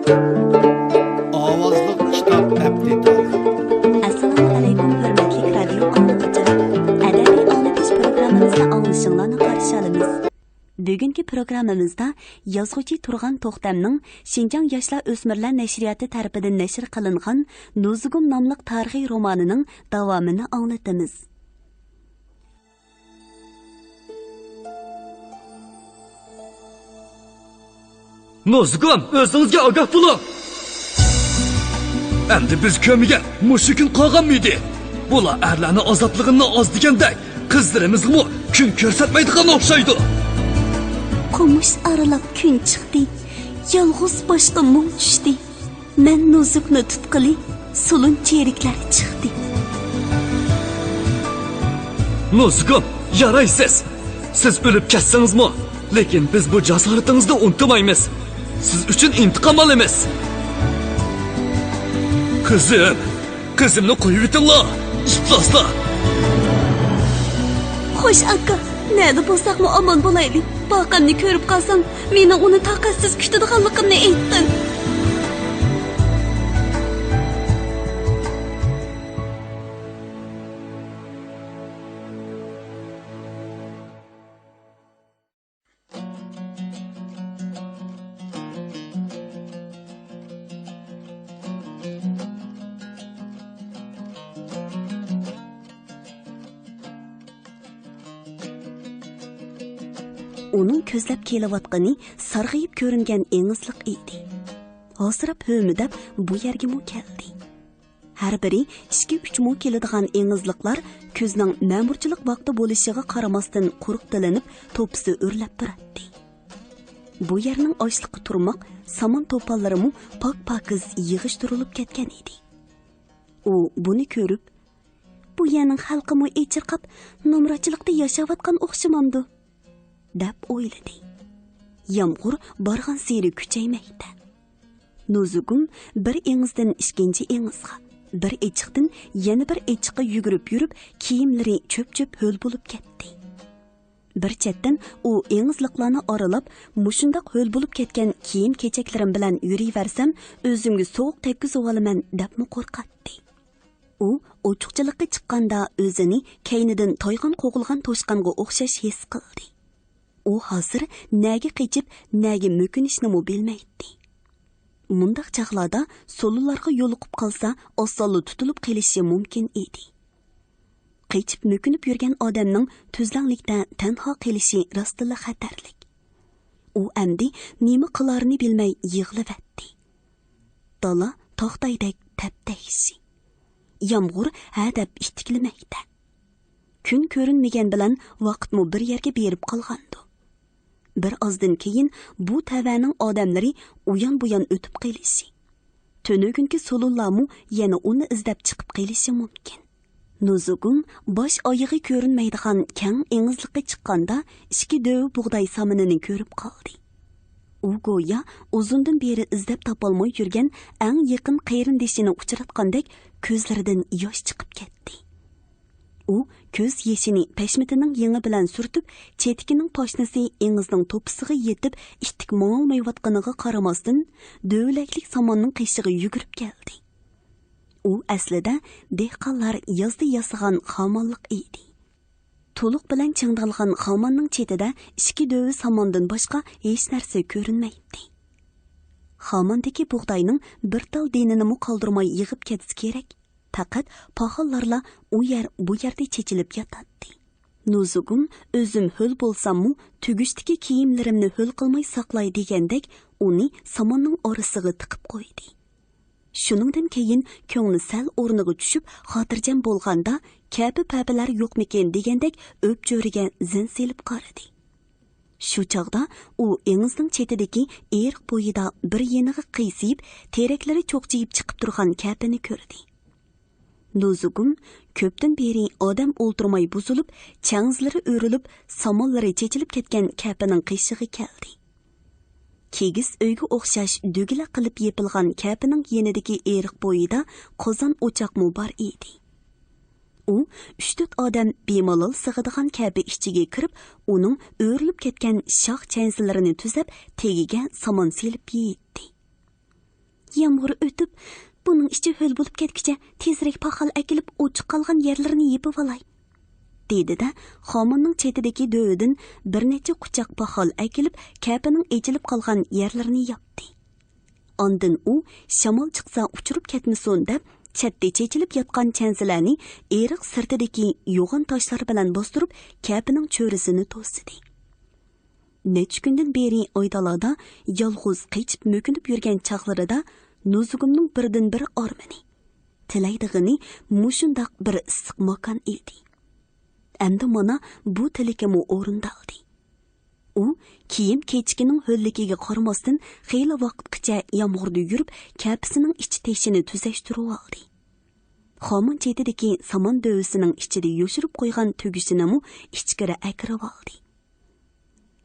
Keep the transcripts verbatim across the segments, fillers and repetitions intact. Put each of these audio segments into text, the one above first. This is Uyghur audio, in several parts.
ئاۋازلىق كىتاب ئەپتىتالى. ئەسسالامۇ ئەلەيكۇم، ھۆرمەتلىك رادىيو ئاڭلىغۇچىلار. ئەدەبىي ئاڭلىتىش پروگراممىمىزنى ئاڭلىشىڭلارنى قارشى ئالىمىز. بۈگۈنكى پروگراممىمىزدا يازغۇچى تۇرغان توختەمنىڭ شىنجاڭ ياشلار ئۆسمۈرلەر نەشرىياتى تەرىپىدىن نەشر قىلىنغان نوزۇگۇم ناملىق تارىخىي رومانىنىڭ داۋامىنى ئاڭلىتىمىز. نوزۇگۇم، ئۆزىڭىزگە ئاگاھ بولۇڭ! ئەمدى بىز كۆرمىگەن مۇشۇ كۈن قالغانمىدى؟ بۇلار ئەرلەرنىڭ ئازادلىقىنى ئاز دېگەندەك، قىزلىرىمىزغىمۇ كۈن كۆرسەتمەيدىغان ئوخشايدۇ. قومۇش ئارىلاپ كۈن چىقتى، يالغۇز باشقا مۇڭ چۈشتى. مەن نوزۇكنى تۇتقىلى، سولۇن چېرىكلەر چىقتى. نوزۇكۇم، يارايسىز. سىز ئۆلۈپ كەتسىڭىزمۇ، لېكىن بىز بۇ جاسارىتىڭىزنى ئۇنتۇمايمىز. سىز ئۈچۈن ئىنتىقام ئالىمىز. قىزىم، قىزىمنى قويۇۋېتىڭلار، ئىپلاسلار. خوش ئاكا، نەدە بولساقمۇ ئامان بولايلى. باقەمنى كۆرۈپ قالساڭ، مېنىڭ ئۇنى تاقەتسىز كۈتىدىغانلىقىمنى ئېيتقىن. ئۇنىڭ كۆزلەپ كېلىۋاتقىنى سارغىيىپ كۆرۈنگەن ئېڭىزلىق ئىدى. ھاسىراپ ھۆمۈدەپ بۇ يەرگىمۇ كەلدى. ھەر بىرى ئىككى-ئۈچ مو كېلىدىغان ئېڭىزلىقلار كۈزنىڭ مەمۇرچىلىق ۋاقتى بولۇشىغا قارىماستىن قۇرۇق تىلىنىپ، توپىسى ئۆرلەپ تۇراتتى. بۇ يەرنىڭ ئاشلىققا تۇرماق، سامان توپانلىرىمۇ پاك-پاكىز يىغىشتۇرۇلۇپ كەتكەن ئىدى. ئۇ بۇنى كۆرۈپ، «بۇ يەرنىڭ خەلقىمۇ ئېچىرقاپ، نامراتچىلىقتا ياشاۋاتقان ئوخشىمامدۇ؟» دەپ ئويلىدى. يامغۇر بارغانسېرى كۈچەيمەكتە. نوزۇگۇم بىر ئېڭىزدىن ئىككىنچى ئېڭىزغا، بىر ئېچىقتىن يەنە بىر ئېچىققا يۈگۈرۈپ يۈرۈپ، كىيىملىرى چۆپ-چۆپ ھۆل بولۇپ كەتتى. بىر چەتتىن ئۇ ئېڭىزلىقلارنى ئارىلاپ، مۇشۇنداق ھۆل بولۇپ كەتكەن كىيىم-كېچەكلىرىم بىلەن يۈرۈۋەرسەم، ئۆزۈمگە سوغۇق تەگكۈزۈۋالىمەن دەپمۇ قورقاتتى. ئۇ ئوچۇقچىلىققا چىققاندا ئۆزىنى كەينىدىن تايغان قوغلىغان توشقانغا ئوخشاش ھېس قىلدى. ئۇ ھازىر نەگە قېچىپ، نەگە مۆكۈنۈشنىمۇ بىلمەيتتى. مۇنداق چاغلاردا سولۇنلارغا يولۇقۇپ قالسا، ئاسانلا تۇتۇلۇپ قېلىشى مۇمكىن ئىدى. قېچىپ مۆكۈنۈپ يۈرگەن ئادەمنىڭ تۈزلەڭلىكتە تەنھا قېلىشى راستتىنلا خەتەرلىك. ئۇ ئەمدى نېمە قىلارىنى بىلمەي يىغلىۋەتتى. دالا تاختايدەك تەپتەكشى. يامغۇر ھە دەپ ئىتتىكلىمەكتە. كۈن كۆرۈنمىگەن بىلەن ۋاقىتمۇ بىر يەرگە بېرىپ قالغاندۇ. بىر ئازدىن كېيىن بۇ تەۋەنىڭ ئادەملىرى ئۇيان-بۇيان ئۆتۈپ قېلىشى، تۈنۈگۈنكى سولۇنلارمۇ يەنە ئۇنى ئىزدەپ چىقىپ قېلىشى مۇمكىن. نوزۇگۇم باش ئايىغى كۆرۈنمەيدىغان كەڭ ئېڭىزلىققا چىققاندا، ئىككى دۆۋە بۇغداي سامىنىنى كۆرۈپ قالدى. ئۇ گويا ئۇزۇندىن بېرى ئىزدەپ تاپالماي يۈرگەن ئەڭ يېقىن قېرىندىشىنى ئۇچراتقاندەك كۆزلىرىدىن ياش چىقىپ كەتتى. ئۇ كۆز يېشىنى پەشمىتىنىڭ يېڭى بىلەن سۈرتۈپ، چېتىكىنىڭ پاشنىسى ئېڭىزنىڭ توپىسىغا يېتىپ، ئىتتىك ماڭالمايۋاتقىنىغا قارىماستىن، دۆۋىلەكلىك ساماننىڭ قېشىغا يۈگۈرۈپ كەلدى. ئۇ ئەسلىدە دېھقانلار يازدا ياسىغان خامانلىق ئىدى. تۇلۇق بىلەن چىڭدالغان خاماننىڭ چېتىدە ئىككى دۆۋە ساماندىن باشقا ھېچ نەرسە كۆرۈنمەيتتى. خاماندىكى بۇغداينىڭ بىر تال دېنىنىمۇ قالدۇرماي يىغىپ كەتسە كېرەك، پەقەت پاخاللارلا ئۇ يەر، بۇ يەردە چېچىلىپ ياتاتتى. نوزۇگۇم ئۆزۈم ھۆل بولساممۇ، تۈگۈشتىكى كىيىملىرىمنى ھۆل قىلماي ساقلاي دېگەندەك، ئۇنى ساماننىڭ ئارىسىغا تىقىپ قويدى. شۇنىڭدىن كېيىن كۆڭلى سەل ئورنىغا چۈشۈپ، خاتىرجەم بولغاندا، كەپە-پەپىلەر يوقمىكىن دېگەندەك ئۆپچۆرىگە زەن سېلىپ قارىدى. شۇ چاغدا ئۇ ئېڭىزنىڭ چېتىدىكى ئېرىق بويىدا بىر يېنىغا قىيسىيىپ، تېرەكلىرى چوقچىيىپ چىقىپ تۇرغان كەپىنى كۆردى. نوزۇگۇم كۆپتىن بېرى ئادەم ئولتۇرماي بۇزۇلۇپ، چەڭزىلىرى ئۆرۈلۈپ، سامانلىرى چېچىلىپ كەتكەن كەپىنىڭ قېشىغا كەلدى. كىگىز ئۆيگە ئوخشاش دۈگىلەك قىلىپ يېپىلغان كەپىنىڭ يېنىدىكى ئېرىق بويىدا قازان ئوچاقمۇ بار ئىدى. ئۇ ئۈچ-تۆت ئادەم بىمالال سىغىدىغان كەپە ئىچىگە كىرىپ، ئۇنىڭ ئۆرۈلۈپ كەتكەن شاخ چەنزىلىرىنى تۈزەپ، تېگىگە سامان سېلىپ يېيىتتى. يامغۇر ئۆتۈپ، بۇنىڭ ئىچى ھۆل بولۇپ كەتكۈچە تېزرەك پاخال ئەكېلىپ ئوچۇق قالغان يەرلىرىنى يېپىۋالاي، دېدى-دە، خاماننىڭ چېتىدىكى دۆۋىدىن بىر نەچچە قۇچاق پاخال ئەكېلىپ، كەپىنىڭ ئېچىلىپ قالغان يەرلىرىنى ياپتى. ئاندىن ئۇ شامال چىقسا ئۇچۇرۇپ كەتمىسۇن دەپ، چەتتە چېچىلىپ ياتقان چەنزىلەرنى ئېرىق سىرتىدىكى يوغان تاشلار بىلەن باستۇرۇپ، كەپىنىڭ چۆرىسىنى توسىدى. نەچچە كۈندىن بېرى ئايدالادا يالغۇز قېچىپ مۆكۈنۈپ يۈرگەن چاغلىرىدا نۇزۇگۇمنىڭ بىردىنبىر ئارمىنى، تىلەيدىغىنى مۇشۇنداق بىر ئىسسىق ماكان ئىدى. ئەمدى مانا بۇ تىلىكىمۇ ئورۇندالدى. ئۇ كىيىم-كېچىكىنىڭ ھۆللۈكىگە قارىماستىن، خېلى ۋاقىتقىچە يامغۇردا يۈرۈپ، كەپىسىنىڭ ئىچ تېشىنى تۈزەشتۈرۈۋالدى. خامان چېتىدىكى سامان دۆۋىسىنىڭ ئىچىدە يوشۇرۇپ قويغان تۈگۈشىنىمۇ ئىچكىرى ئەكىرىۋالدى.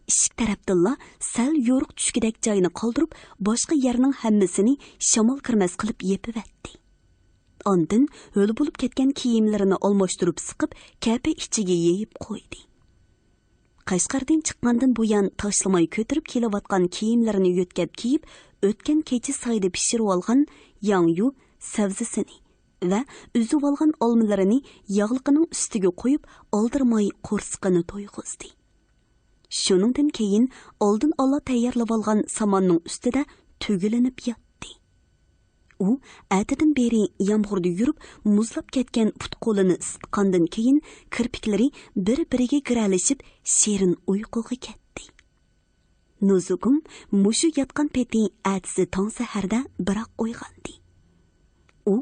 ئىشىك تەرەپتىنلا سەل يورۇق چۈشكۈدەك جاينى قالدۇرۇپ، باشقا يەرنىڭ ھەممىسىنى شامال كىرمەس قىلىپ يېپىۋەتتى. ئاندىن ھۆل بولۇپ كەتكەن كىيىملىرىنى ئالماشتۇرۇپ سىقىپ، كەپە ئىچىگە يېيىپ قويدى. قەشقەردىن چىققاندىن بۇيان تاشلىماي كۆتۈرۈپ كېلىۋاتقان كىيىملىرىنى يۆتكەپ كىيىپ، ئۆتكەن كېچە سايدا پىشۇرۇۋالغان ياڭيۇ سەۋزىسىنى ۋە ئۈزۈۋالغان ئالمىلىرىنى ياغلىقىنىڭ ئۈستىگە قويۇپ، ئالدىرىماي قورسىقىنى تويغۇزدى. شۇنىڭدىن كېيىن ئالدىن ئالا تەييارلىۋالغان ساماننىڭ ئۈستىدە تۈگىلىنىپ ياتتى. ئۇ ئەتىدىن بېرى يامغۇردا يۈرۈپ، مۇزلاپ كەتكەن پۇت-قولىنى ئىسسىتقاندىن كېيىن، كىرپىكلىرى بىر-بىرىگە گىرەلىشىپ، شېرىن ئۇيقۇغا كەتتى. نۇزۇگۇم مۇشۇ ياتقان پېتى ئەتىسى تاڭ سەھەردە بىراق ئويغاندى. ئۇ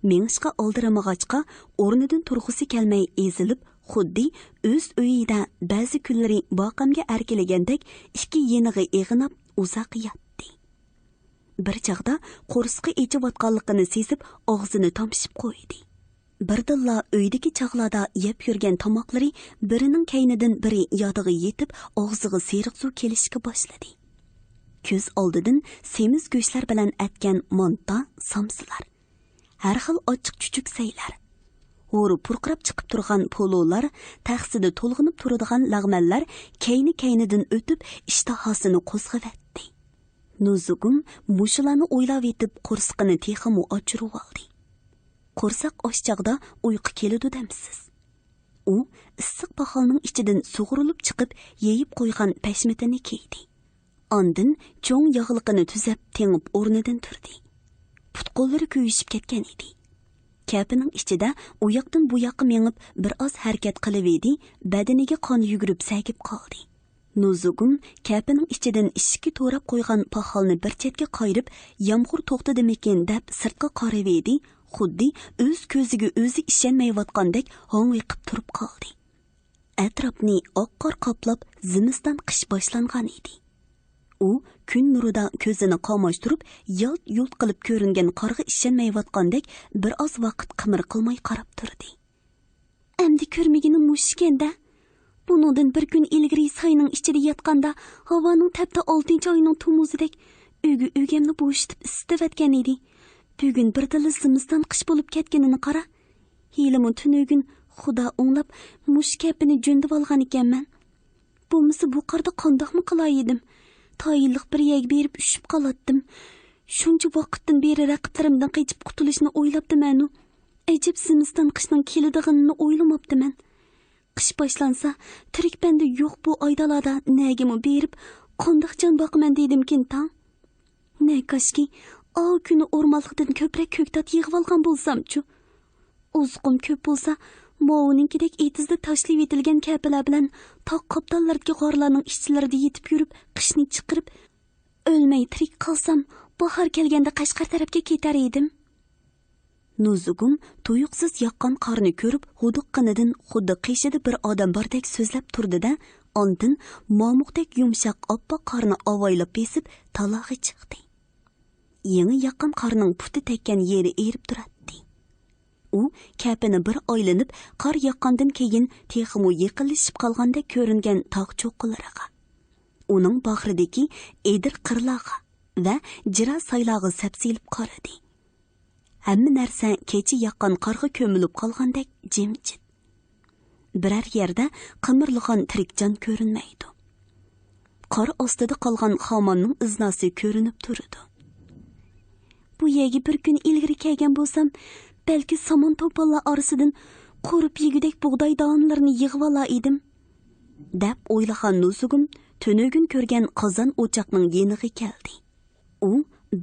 مېڭىشقا ئالدىرىمىغاچقا، ئورنىدىن تۇرغۇسى كەلمەي ئېزىلىپ، خۇددى ئۆز ئۆيىدە بەزى كۈنلىرى باقەمگە ئەركىلىگەندەك ئىككى يېنىغا ئېغىناپ ئۇزاق ياتتى. بىر چاغدا قورسىقى ئېچىۋاتقانلىقىنى سېزىپ، ئاغزىنى تامشىپ قويدى. بىردىنلا ئۆيدىكى چاغلاردا يەپ يۈرگەن تاماقلىرى بىرىنىڭ كەينىدىن بىرى يادىغا يېتىپ، ئاغزىغا سېرىق سۇ كېلىشكە باشلىدى. كۆز ئالدىدىن سېمىز گۆشلەر بىلەن ئەتكەن مانتا، سامسىلار، ھەر خىل ئاچچىق چۈچۈك سەيلەر، ھورۇ پۇرقىراپ چىقىپ تۇرغان پولۇلار، تەخسىدە تولغىنىپ تۇرىدىغان لەغمەنلەر كەينى-كەينىدىن ئۆتۈپ، ئىشتىھاسىنى قوزغىۋەتتى. نۇزۇگۇم مۇشۇلارنى ئويلاۋېتىپ، قورسىقىنى تېخىمۇ ئاچۇرۇۋالدى. قورساق ئاچ چاغدا ئۇيقۇ كېلىدۇ دەمسىز؟ ئۇ ئىسسىق پاخالنىڭ ئىچىدىن سۇغۇرۇلۇپ چىقىپ، يېيىپ قويغان پەشمىتىنى كىيدى. ئاندىن چوڭ ياغلىقىنى تۈزەپ، تېڭىپ ئورنىدىن تۇردى. پۇت-قوللىرى كۆيۈشۈپ كەتكەن ئىدى. كەپىنىڭ ئىچىدە ئۇ ياقتىن بۇ ياققا مېڭىپ، بىر ئاز ھەرىكەت قىلىۋىدى، بەدىنىگە قان يۈگۈرۈپ سەگىپ قالدى. نۇزۇگۇم كەپىنىڭ ئىچىدىن ئىشىككە توراپ قويغان پاخالنى بىر چەتكە قايرىپ، يامغۇر توختىدىمىكىن دەپ سىرتقا قارىۋىدى، خۇددى ئۆز كۆزىگە ئۆزى ئىشەنمەيۋاتقاندەك ھاڭۋېقىپ تۇرۇپ قالدى. ئەتراپنى ئاق قار قاپلاپ، زىمىستان قىش باشلانغان ئىدى. ئۇ كۈن نۇرىدا كۆزىنى قاماشتۇرۇپ، يالت-يۇلت قىلىپ كۆرۈنگەن قارغا ئىشەنمەيۋاتقاندەك بىر ئاز ۋاقىت قىمىر قىلماي قاراپ تۇردى. ئەمدى كۆرمىگىنىم مۇشۇ ئىكەن-دە. بۇنىڭدىن بىر كۈن ئىلگىرى ساينىڭ ئىچىدە ياتقاندا، ھاۋانىڭ تەپتى ئالتىنچى ئاينىڭ تومۇزىدەك ئۆگە-ئۆگەمنى بوشىتىپ ئىسسىتىۋەتكەن ئىدى. بۈگۈن بىردىنلا زىمىستان قىش بولۇپ كەتكىنىنى قارا. ھېلىمۇ تۈنۈگۈن خۇدا ئوڭلاپ مۇشۇ كەپىنى جۆندىۋالغان ئىكەنمەن. بولمىسا بۇ قاردا قانداقمۇ قىلاي ئىدىم؟ تايىنلىق بىر يەرگە بېرىپ ئۈشۈپ قالاتتىم. شۇنچە ۋاقىتتىن بېرى رەقىبلىرىمدىن قېچىپ قۇتۇلۇشنى ئويلاپتىمەنۇ. ئەجەب زىمىستان قىشنىڭ كېلىدىغىنىنى ئويلىماپتىمەن. قىش باشلانسا، تىرىك بەندە يوق بۇ ئايدالادا نەگىمۇ بېرىپ، قانداق جان باقىمەن دېدىمكىن تاڭ. نەكاشكى، ئاۋۇ كۈنى ئورمانلىقتىن كۆپرەك كۆكتات يىغىۋالغان بولسامچۇ؟ ئوزۇقۇم كۆپ بولسا، ماۋۇنىڭكىدەك ئېتىزدا تاشلىۋېتىلگەن كەپىلەر بىلەن تاغ قاپتاللىرىدىكى غارلارنىڭ ئىچلىرىدە يېتىپ يۈرۈپ، قىشنى چىقىرىپ، ئۆلمەي تىرىك قالسام، باھار كەلگەندە قەشقەر تەرەپكە كېتەر ئىدىم. نۇزۇگۇم تۇيۇقسىز ياغقان قارنى كۆرۈپ، غۇدۇققىنىدىن خۇددى قېشىدا بىر ئادەم باردەك سۆزلەپ تۇردى-دە، ئاندىن مامۇقتەك يۇمشاق ئاپئاق قارنى ئاۋايلاپ بېسىپ، تالاغا چىقتى. يېڭى ياغقان قارنىڭ پۇتى تەگكەن يېرى ئېرىپ تۇراتتى. ئۇ كەپىنى بىر ئايلىنىپ، قار ياغقاندىن كېيىن تېخىمۇ يېقىنلىشىپ قالغاندەك كۆرۈنگەن تاغ چوققىلىرىغا، ئۇنىڭ باغرىدىكى ئېدىر قىرلارغا ۋە جىرا سايلارغا سەپسېلىپ قارىدى. ھەممە نەرسە كېچە ياغقان قارغا كۆمۈلۈپ قالغاندەك جىمجىت. بىرەر يەردە قىمىرلىغان تىرىك جان كۆرۈنمەيدۇ. قار ئاستىدا قالغان خاماننىڭ ئىزناسى كۆرۈنۈپ تۇرىدۇ. بۇ يەرگە بىر كۈن ئىلگىرى كەلگەن بولسام، بەلكى سامان توپانلار ئارىسىدىن قورۇپ يېگۈدەك بۇغداي دانىلىرىنى يىغىۋالار ئىدىم، دەپ ئويلىغان نۇزۇگۇم تۈنۈگۈن كۆرگەن قازان ئوچاقنىڭ يېنىغا كەلدى. ئۇ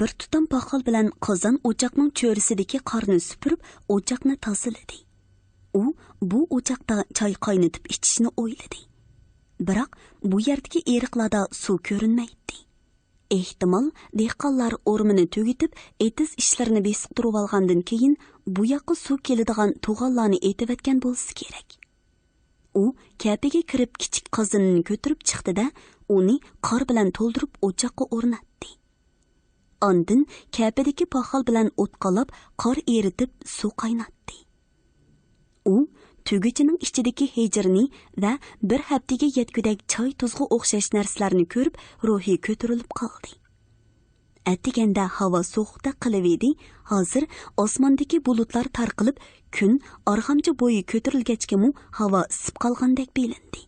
بىر تۇتام پاخال بىلەن قازان ئوچاقنىڭ چۆرىسىدىكى قارنى سۈپۈرۈپ، ئوچاقنى تازىلىدى. ئۇ بۇ ئوچاقتا چاي قاينىتىپ ئىچىشنى ئويلىدى. بىراق بۇ يەردىكى ئېرىقلاردا سۇ كۆرۈنمەيتتى. ئېھتىمال، دېھقانلار ئورمىنى تۈگىتىپ، ئېتىز ئىشلىرىنى بېسىقتۇرۇۋالغاندىن كېيىن، بۇ ياققا سۇ كېلىدىغان توغانلارنى ئېتىۋەتكەن بولسا كېرەك. ئۇ كەپىگە كىرىپ، كىچىك قازىنىنى كۆتۈرۈپ چىقتى-دە، ئۇنى قار بىلەن تولدۇرۇپ ئوچاققا ئورناتتى. ئاندىن كەپىدىكى پاخال بىلەن ئوت قالاپ، قار ئېرىتىپ، سۇ قايناتتى. ئۇ تۈگىچىنىڭ ئىچىدىكى ھېجىرنى ۋە بىر ھەپتىگە يەتكۈدەك چاي-تۇزغا ئوخشاش نەرسىلەرنى كۆرۈپ، روھى كۆتۈرۈلۈپ قالدى. ئەتىگەندە ھاۋا سوغۇقتەك قىلىۋىدى، ھازىر ئاسماندىكى بۇلۇتلار تارقىلىپ، كۈن ئارغامچا بويى كۆتۈرۈلگەچكىمۇ ھاۋا ئىسسىپ قالغاندەك بىلىندى.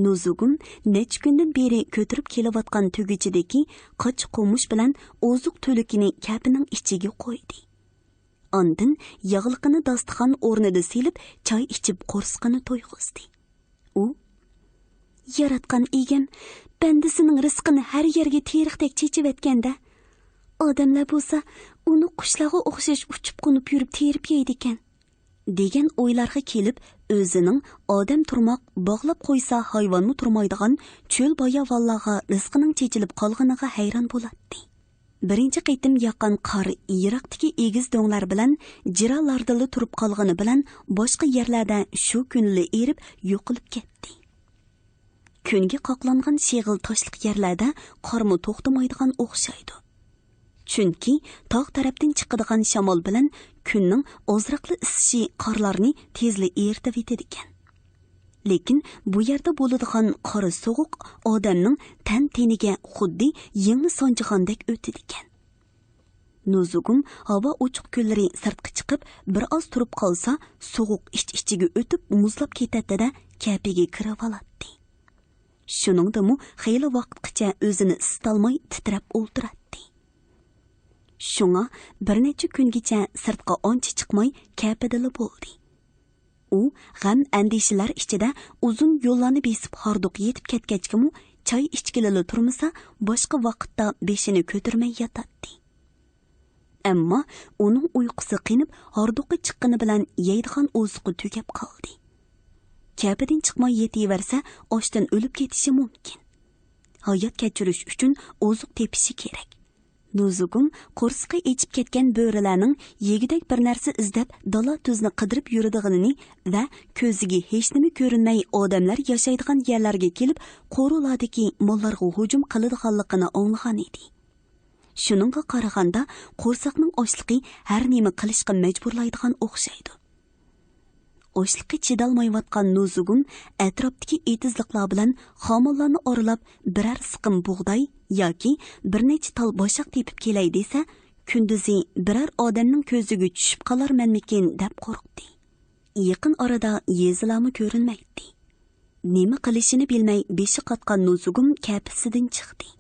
نۇزۇگۇم نەچچە كۈندىن بېرى كۆتۈرۈپ كېلىۋاتقان تۈگىچىدىكى قاچا-قومۇش بىلەن ئوزۇق-تۈلۈكىنى كەپىنىڭ ئىچىگە قويدى. ئاندىن ياغلىقىنى داستىخان ئورنىدا سېلىپ، چاي ئىچىپ قورسىقىنى تويغۇزدى. ئۇ، ياراتقان ئىگەم بەندىسىنىڭ رىزقىنى ھەر يەرگە تېرىقتەك چېچىۋەتكەندە، ئادەملەر بولسا ئۇنى قۇشلارغا ئوخشاش ئۇچۇپ-قونۇپ يۈرۈپ تېرىپ يەيدىكەن، دېگەن ئويلارغا كېلىپ، ئۆزىنىڭ ئادەم تۇرماق، باغلاپ قويسا ھايۋانمۇ تۇرمايدىغان چۆل باياۋانلارغا رىزقىنىڭ چېچىلىپ قالغىنىغا ھەيران بولاتتى. بىرىنچى قېتىم ياغقان قار يىراقتىكى ئېگىز دۆڭلەر بىلەن جىرالاردىلا تۇرۇپ قالغىنى بىلەن، باشقا يەرلەردە شۇ كۈنلا ئېرىپ يوقىلىپ كەتتى. كۈنگە قاقلانغان شېغىل تاشلىق يەرلەردە قارمۇ توختىمايدىغان ئوخشايدۇ. چۈنكى تاغ تەرەپتىن چىقىدىغان شامال بىلەن كۈننىڭ ئازراقلا ئىسسىشى قارلارنى تېزلا ئېرىتىۋېتىدىكەن. لېكىن بۇ يەردە بولىدىغان قارا سوغۇق ئادەمنىڭ تەن تېنىگە خۇددى يىڭنە سانجىغاندەك ئۆتىدىكەن. نۇزۇگۇم ھاۋا ئوچۇق كۈنلىرى سىرتقا چىقىپ، بىر ئاز تۇرۇپ قالسا، سوغۇق ئىچ-ئىچىگە ئۆتۈپ، مۇزلاپ كېتەتتى-دە، كەپىگە كىرىۋالاتتى. شۇنىڭدىمۇ خېلى ۋاقىتقىچە ئۆزىنى ئىسسىتالماي تىترەپ ئولتۇراتتى. شۇڭا بىر نەچچە كۈنگىچە سىرتقا ئانچە چىقماي، كەپىدىلا بولدى. ئۇ غەم-ئەندىشىلەر ئىچىدە ئۇزۇن يوللارنى بېسىپ ھاردۇق يېتىپ كەتكەچكىمۇ، چاي ئىچكىلىلا تۇرمىسا، باشقا ۋاقىتتا بېشىنى كۆتۈرمەي ياتاتتى. ئەمما ئۇنىڭ ئۇيقۇسى قېنىپ، ھاردۇقى چىققىنى بىلەن يەيدىغان ئوزۇقى تۈگەپ قالدى. كەپىدىن چىقماي يېتىۋەرسە، ئاچتىن ئۆلۈپ كېتىشى مۇمكىن. ھايات كەچۈرۈش ئۈچۈن ئوزۇق تېپىشى كېرەك. نۇزۇگۇم قورسىقى ئېچىپ كەتكەن بۆرىلەرنىڭ يېگۈدەك بىر نەرسە ئىزدەپ دالا-تۈزنى قىدىرىپ يۈرىدىغىنىنى ۋە كۆزىگە ھېچنېمە كۆرۈنمەي ئادەملەر ياشايدىغان يەرلەرگە كېلىپ، قورۇلاردىكى ماللارغا ھۇجۇم قىلىدىغانلىقىنى ئاڭلىغان ئىدى. شۇنىڭغا قارىغاندا، قورساقنىڭ ئاچلىقى ھەر نېمە قىلىشقا مەجبۇرلايدىغان ئوخشايدۇ. ئاچلىقى چىدالمايۋاتقان نۇزۇگۇم ئەتراپتىكى ئېتىزلىقلار بىلەن خامانلارنى ئارىلاپ، بىرەر سىقىم بۇغداي ياكى بىر نەچچە تال باشاق تېپىپ كېلەي دېسە، كۈندۈزى بىرەر ئادەمنىڭ كۆزىگە چۈشۈپ قالارمەنمىكىن دەپ قورقتى. يېقىن ئارىدا يېزىلارمۇ كۆرۈنمەيتتى. نېمە قىلىشىنى بىلمەي بېشى قاتقان نۇزۇگۇم كەپىسىدىن چىقتى.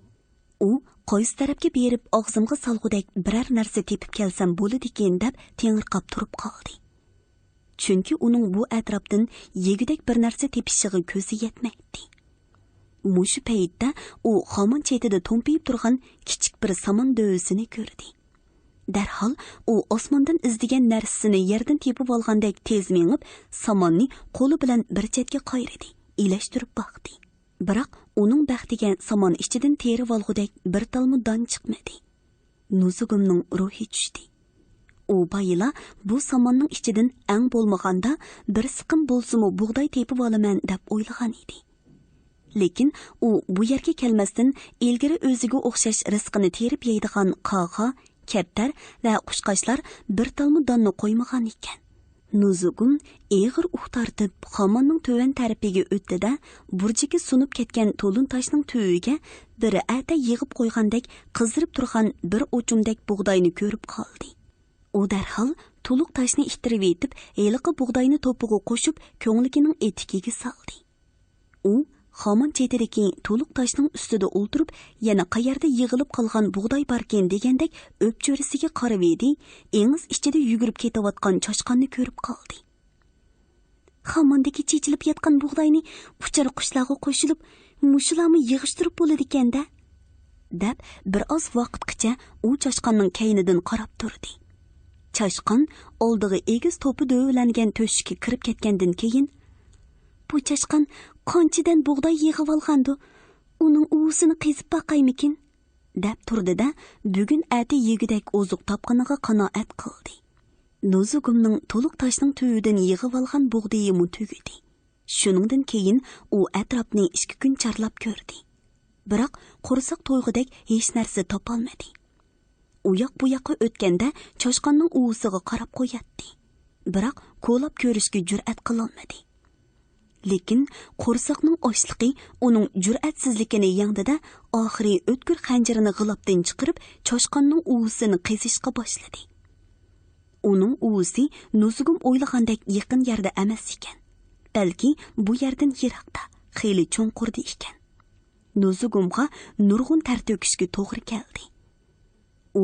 ئۇ قايسى تەرەپكە بېرىپ ئاغزىمغا سالغۇدەك بىرەر نەرسە تېپىپ كەلسەم بولىدىكىن دەپ تېڭىرقاپ تۇرۇپ قالدى. چۈنكى ئۇنىڭ بۇ ئەتراپتىن يېگۈدەك بىر نەرسە تېپىشىغا كۆزى يەتمەيتتى. مۇشۇ پەيتتە ئۇ خامان چېتىدە تومپىيىپ تۇرغان كىچىك بىر سامان دۆۋىسىنى كۆردى. دەرھال ئۇ ئاسماندىن ئىزدىگەن نەرسىسىنى يەردىن تېپىۋالغاندەك تېز مېڭىپ، ساماننى قولى بىلەن بىر چەتكە قايرىدى، ئىلەشتۈرۈپ باقتى. بىراق ئۇنىڭ بەختىگە سامان ئىچىدىن تېرىۋالغۇدەك بىر تالمۇ دان چىقمىدى. نۇزۇگۇمنىڭ روھى چۈشتى. ئۇ بايىلا بۇ ساماننىڭ ئىچىدىن ئەڭ بولمىغاندا بىر سىقىم بولسىمۇ بۇغداي تېپىۋالىمەن دەپ ئويلىغان ئىدى. لېكىن ئۇ بۇ يەرگە كەلمەستىن ئىلگىرى ئۆزىگە ئوخشاش رىزقىنى تېرىپ يەيدىغان قاغا، كەپتەر ۋە قۇشقاچلار بىر تالمۇ داننى قويمىغان ئىكەن. نۇزۇگۇم ئېغىر ئۇھ تارتىپ، خاماننىڭ تۆۋەن تەرىپىگە ئۆتتى-دە، بۇرجىكى سۇنۇپ كەتكەن تولۇن تاشنىڭ تۈۋىگە بىر ئەتە يىغىپ قويغاندەك قىزىرىپ تۇرغان بىر ئوچۇمدەك بۇغداينى كۆرۈپ قالدى. ئۇ دەرھال تولۇق تاشنى ئىتتىرىۋېتىپ، ھېلىقى بۇغداينى توپىغا قوشۇپ، كۆڭلىكىنىڭ ئېتىكىگە سالدى. ئۇ خامان چېتىدىكى تولۇق تاشنىڭ ئۈستىدە ئولتۇرۇپ، يەنە قەيەردە يىغىلىپ قالغان بۇغداي باركىن دېگەندەك ئۆپچۆرىسىگە قارىۋىدى، ئېڭىز ئىچىدە يۈگۈرۈپ كېتىۋاتقان چاشقاننى كۆرۈپ قالدى. خاماندىكى چېچىلىپ ياتقان بۇغداينى ئۇچار قۇشلارغا قوشۇلۇپ، مۇشۇلارمۇ يىغىشتۇرۇپ بولىدىكەن-دە، دەپ بىر ئاز ۋاقىتقىچە ئۇ چاشقاننىڭ كەينىدىن قاراپ تۇردى. چاشقان ئالدىغا ئېگىز توپا دۆۋىلەنگەن تۆشۈككە كىرىپ كەتكەندىن كېيىن، بۇ چاشقان قانچىدىن بۇغداي يىغىۋالغاندۇ؟ ئۇنىڭ ئۇۋىسىنى قېزىپ باقايمىكىن؟ دەپ تۇردى-دە، بۈگۈن ئەتە يېگۈدەك ئوزۇق تاپقىنىغا قانائەت قىلدى. نوزۇگۇمنىڭ تولۇق تاشنىڭ تۈۋىدىن يىغىۋالغان بۇغدىيىمۇ تۈگىدى. شۇنىڭدىن كېيىن ئۇ ئەتراپنى ئىككى كۈن چارلاپ كۆردى. بىراق، قورساق تويغۇدەك ھېچ نەرسە تاپالمىدى. ئۇ ياق بۇ ياققا ئۆتكەندە چاشقاننىڭ ئۇۋىسىغا قاراپ قوياتتى. بىراق، كولاپ كۆرۈشكە جۈرئەت قىلالمىدى. لېكىن، قورساقنىڭ ئاچلىقى ئۇنىڭ جۈرئەتسىزلىكىنى يەڭدى-دە، ئاخىرى ئۆتكۈر خەنجىرىنى غىلاپتىن چىقىرىپ، چاشقاننىڭ ئۇۋىسىنى قېزىشقا باشلىدى. ئۇنىڭ ئۇۋىسى نوزۇگۇم ئويلىغاندەك يېقىن يەردە ئەمەس ئىكەن. بەلكى بۇ يەردىن يىراقتا، خېلى چوڭقۇردا ئىكەن. نوزۇگۇمغا نۇرغۇن تەر تۆكۈشكە توغرا كەلدى. ئۇ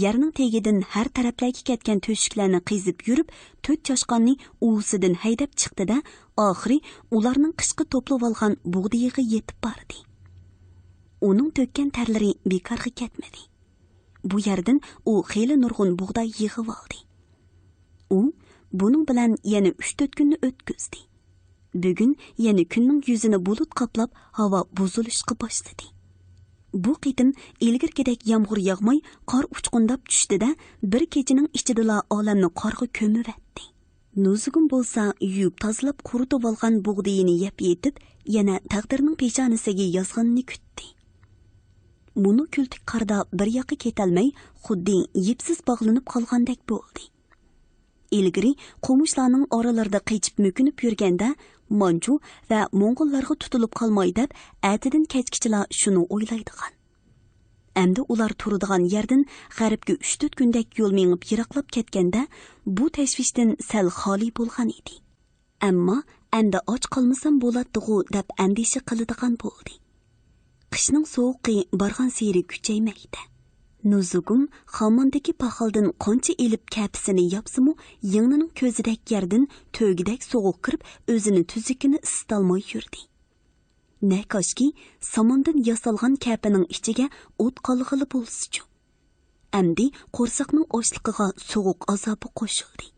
يەرنىڭ تېگىدىن ھەر تەرەپلەرگە كەتكەن تۆشۈكلەرنى قېزىپ يۈرۈپ، تۆت چاشقاننى ئۇۋىسىدىن ھەيدەپ چىقتى-دە، ئاخىرى ئۇلارنىڭ قىشقا توپلىۋالغان بۇغدىيىغا يېتىپ باردى. ئۇنىڭ تۆككەن تەرلىرى بىكارغا كەتمىدى. بۇ يەردىن ئۇ خېلى نۇرغۇن بۇغداي يىغىۋالدى. ئۇ بۇنىڭ بىلەن يەنە ئۈچ-تۆت كۈننى ئۆتكۈزدى. بۈگۈن يەنە كۈننىڭ يۈزىنى بۇلۇت قاپلاپ، ھاۋا بۇزۇلۇشقا باشلىدى. بۇ قېتىم ئىلگىرىكىدەك يامغۇر ياغماي، قار ئۇچقۇنداپ چۈشتى-دە، بىر كېچىنىڭ ئىچىدىلا ئالەمنى قارغا كۆمۈۋەتتى. نوزۇگۇم بولسا يۇيۇپ تازىلاپ قۇرۇتۇۋالغان بۇغدىيىنى يەپ يېتىپ، يەنە تەقدىرنىڭ پېشانىسىگە يازغىنىنى كۈتتى. مۇنۇ كۈلتۈك قاردا بىر ياققا كېتەلمەي، خۇددى يىپسىز باغلىنىپ قالغاندەك بولدى. ئىلگىرى قومۇشلارنىڭ ئارىلىرىدا قېچىپ مۆكۈنۈپ يۈرگەندە، مانجۇ ۋە موڭغۇللارغا تۇتۇلۇپ قالماي دەپ، ئەتىدىن كەچكىچىلا شۇنى ئويلايدىغان. ئەمدى ئۇلار تۇرىدىغان يەردىن غەربكە ئۈچ-تۆت كۈندەك يول مېڭىپ يىراقلاپ كەتكەندە، بۇ تەشۋىشتىن سەل خالىي بولغان ئىدى. ئەمما ئەمدى ئاچ قالمىسام بولاتتىغۇ دەپ ئەندىشە قىلىدىغان بولدى. قىشنىڭ سوغۇقى بارغانسېرى كۈچەيمەكتە. نوزۇگۇم خاماندىكى پاخالدىن قانچە ئېلىپ كەپىسىنى ياپسىمۇ، يىڭنىنىڭ كۆزىدەك يەردىن تۆگىدەك سوغۇق كىرىپ، ئۆزىنى تۈزۈكىنى ئىسسىتالماي يۈردى. نەكاشكى، ساماندىن ياسالغان كەپىنىڭ ئىچىگە ئوت قالغىلى بولسىچۇ؟ ئەمدى قورساقنىڭ ئاچلىقىغا سوغۇق ئازابى قوشۇلدى.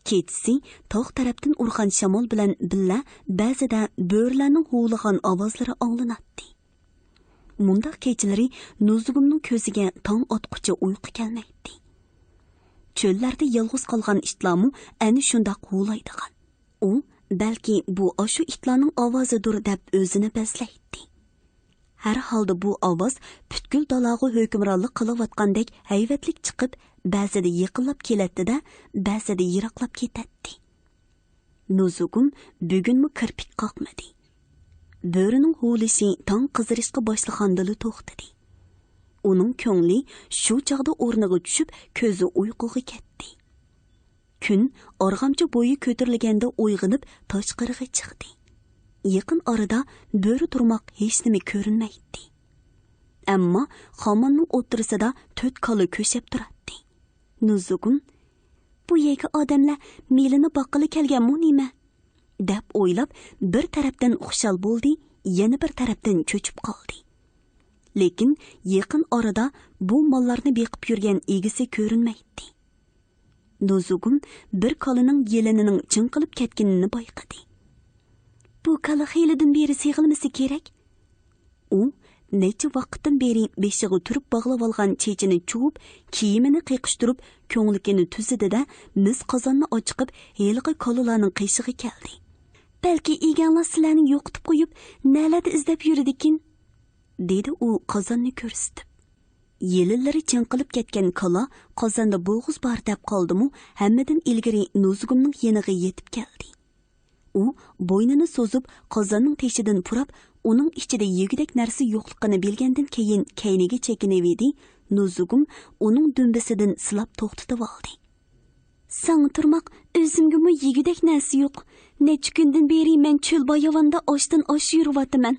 كېچىسى تاغ تەرەپتىن ئۇرغان شامال بىلەن بىللە بەزىدە بۆرىلەرنىڭ ھۇۋلىغان ئاۋازلىرى ئاڭلىناتتى. مۇنداق كېچىلىرى نۇزۇگۇمنىڭ كۆزىگە تاڭ ئاتقۇچە ئۇيقۇ كەلمەيتتى. چۆللەردە يالغۇز قالغان ئىتلارمۇ ئەنە شۇنداق ھۇۋلايدىغان. ئۇ بەلكى بۇ ئاشۇ ئىتلارنىڭ ئاۋازىدۇر دەپ ئۆزىنى بەزلەيتتى. ھەر ھالدا بۇ ئاۋاز پۈتكۈل دالاغا ھۆكۈمرانلىق قىلىۋاتقاندەك ھەيۋەتلىك چىقىپ، بەزىدە يېقىنلاپ كېلەتتى-دە، بەزىدە يىراقلاپ كېتەتتى. نۇزۇگۇم بۈگۈنمۇ كىرپىك قاقمىدى. بۆرىنىڭ ھۇۋلىشى تاڭ قىزىرىشقا باشلىغاندىلا توختىدى. ئۇنىڭ كۆڭلى شۇ چاغدا ئورنىغا چۈشۈپ، كۆزى ئۇيقۇغا كەتتى. كۈن ئارغامچا بويى كۆتۈرۈلگەندە ئويغىنىپ تاشقىرىغا چىقتى. يېقىن ئارىدا بۆرە تۇرماق ھېچنېمە كۆرۈنمەيتتى. ئەمما خاماننىڭ ئوتتۇرىسىدا تۆت كالا كۆشەپ تۇراتتى. نۇزۇگۇم، «بۇ يەرگە ئادەملەر مېلىنى باققىلى كەلگەنمۇ نېمە؟» دەپ ئويلاپ، بىر تەرەپتىن خۇشال بولدى، يەنە بىر تەرەپتىن چۆچۈپ قالدى. لېكىن يېقىن ئارىدا بۇ ماللارنى بېقىپ يۈرگەن ئىگىسى كۆرۈنمەيتتى. نۇزۇگۇم بىر كالىنىڭ يېلىنىنىڭ چىڭقىلىپ كەتكىنىنى بايقىدى. «بۇ كالا خېلىدىن بېرى سېغىلمىسا كېرەك.» ئۇ نەچچە ۋاقىتتىن بېرى بېشىغا تۈرۈپ باغلىۋالغان چېچىنى چۇۋۇپ، كىيىمىنى قېقىشتۇرۇپ، كۆڭلىكىنى تۈزىدى-دە، مىس قازاننى ئاچىقىپ، ھېلىقى كالىلارنىڭ قېشىغا كەلدى. «بەلكى ئىگەڭلار سىلەرنى يوقىتىپ قويۇپ، نەلەردە ئىزدەپ يۈرىدىكىن؟» دېدى ئۇ قازاننى كۆرسىتىپ. يېلىنلىرى چىڭقىلىپ كەتكەن كالا قازاندا بوغۇز بار دەپ قالدىمۇ، ھەممىدىن ئىلگىرى نۇزۇگۇمنىڭ يېنىغا يېتىپ كەلدى. ئۇ بوينىنى سوزۇپ، قازاننىڭ تېشىدىن پۇراپ، ئۇنىڭ ئىچىدە يېگۈدەك نەرسە يوقلۇقىنى بىلگەندىن كېيىن كەينىگە چېكىنىۋىدى، نۇزۇگۇم ئۇنىڭ دۈمبىسىدىن سىلاپ توختىتىۋالدى. «ساڭا تۇرماق، ئۆزۈمگىمۇ يېگۈدەك نەرسە يوق. نەچچە كۈندىن بېرى مەن چۆل باياۋاندا ئاشتىن ئاش يۈرۈۋاتىمەن.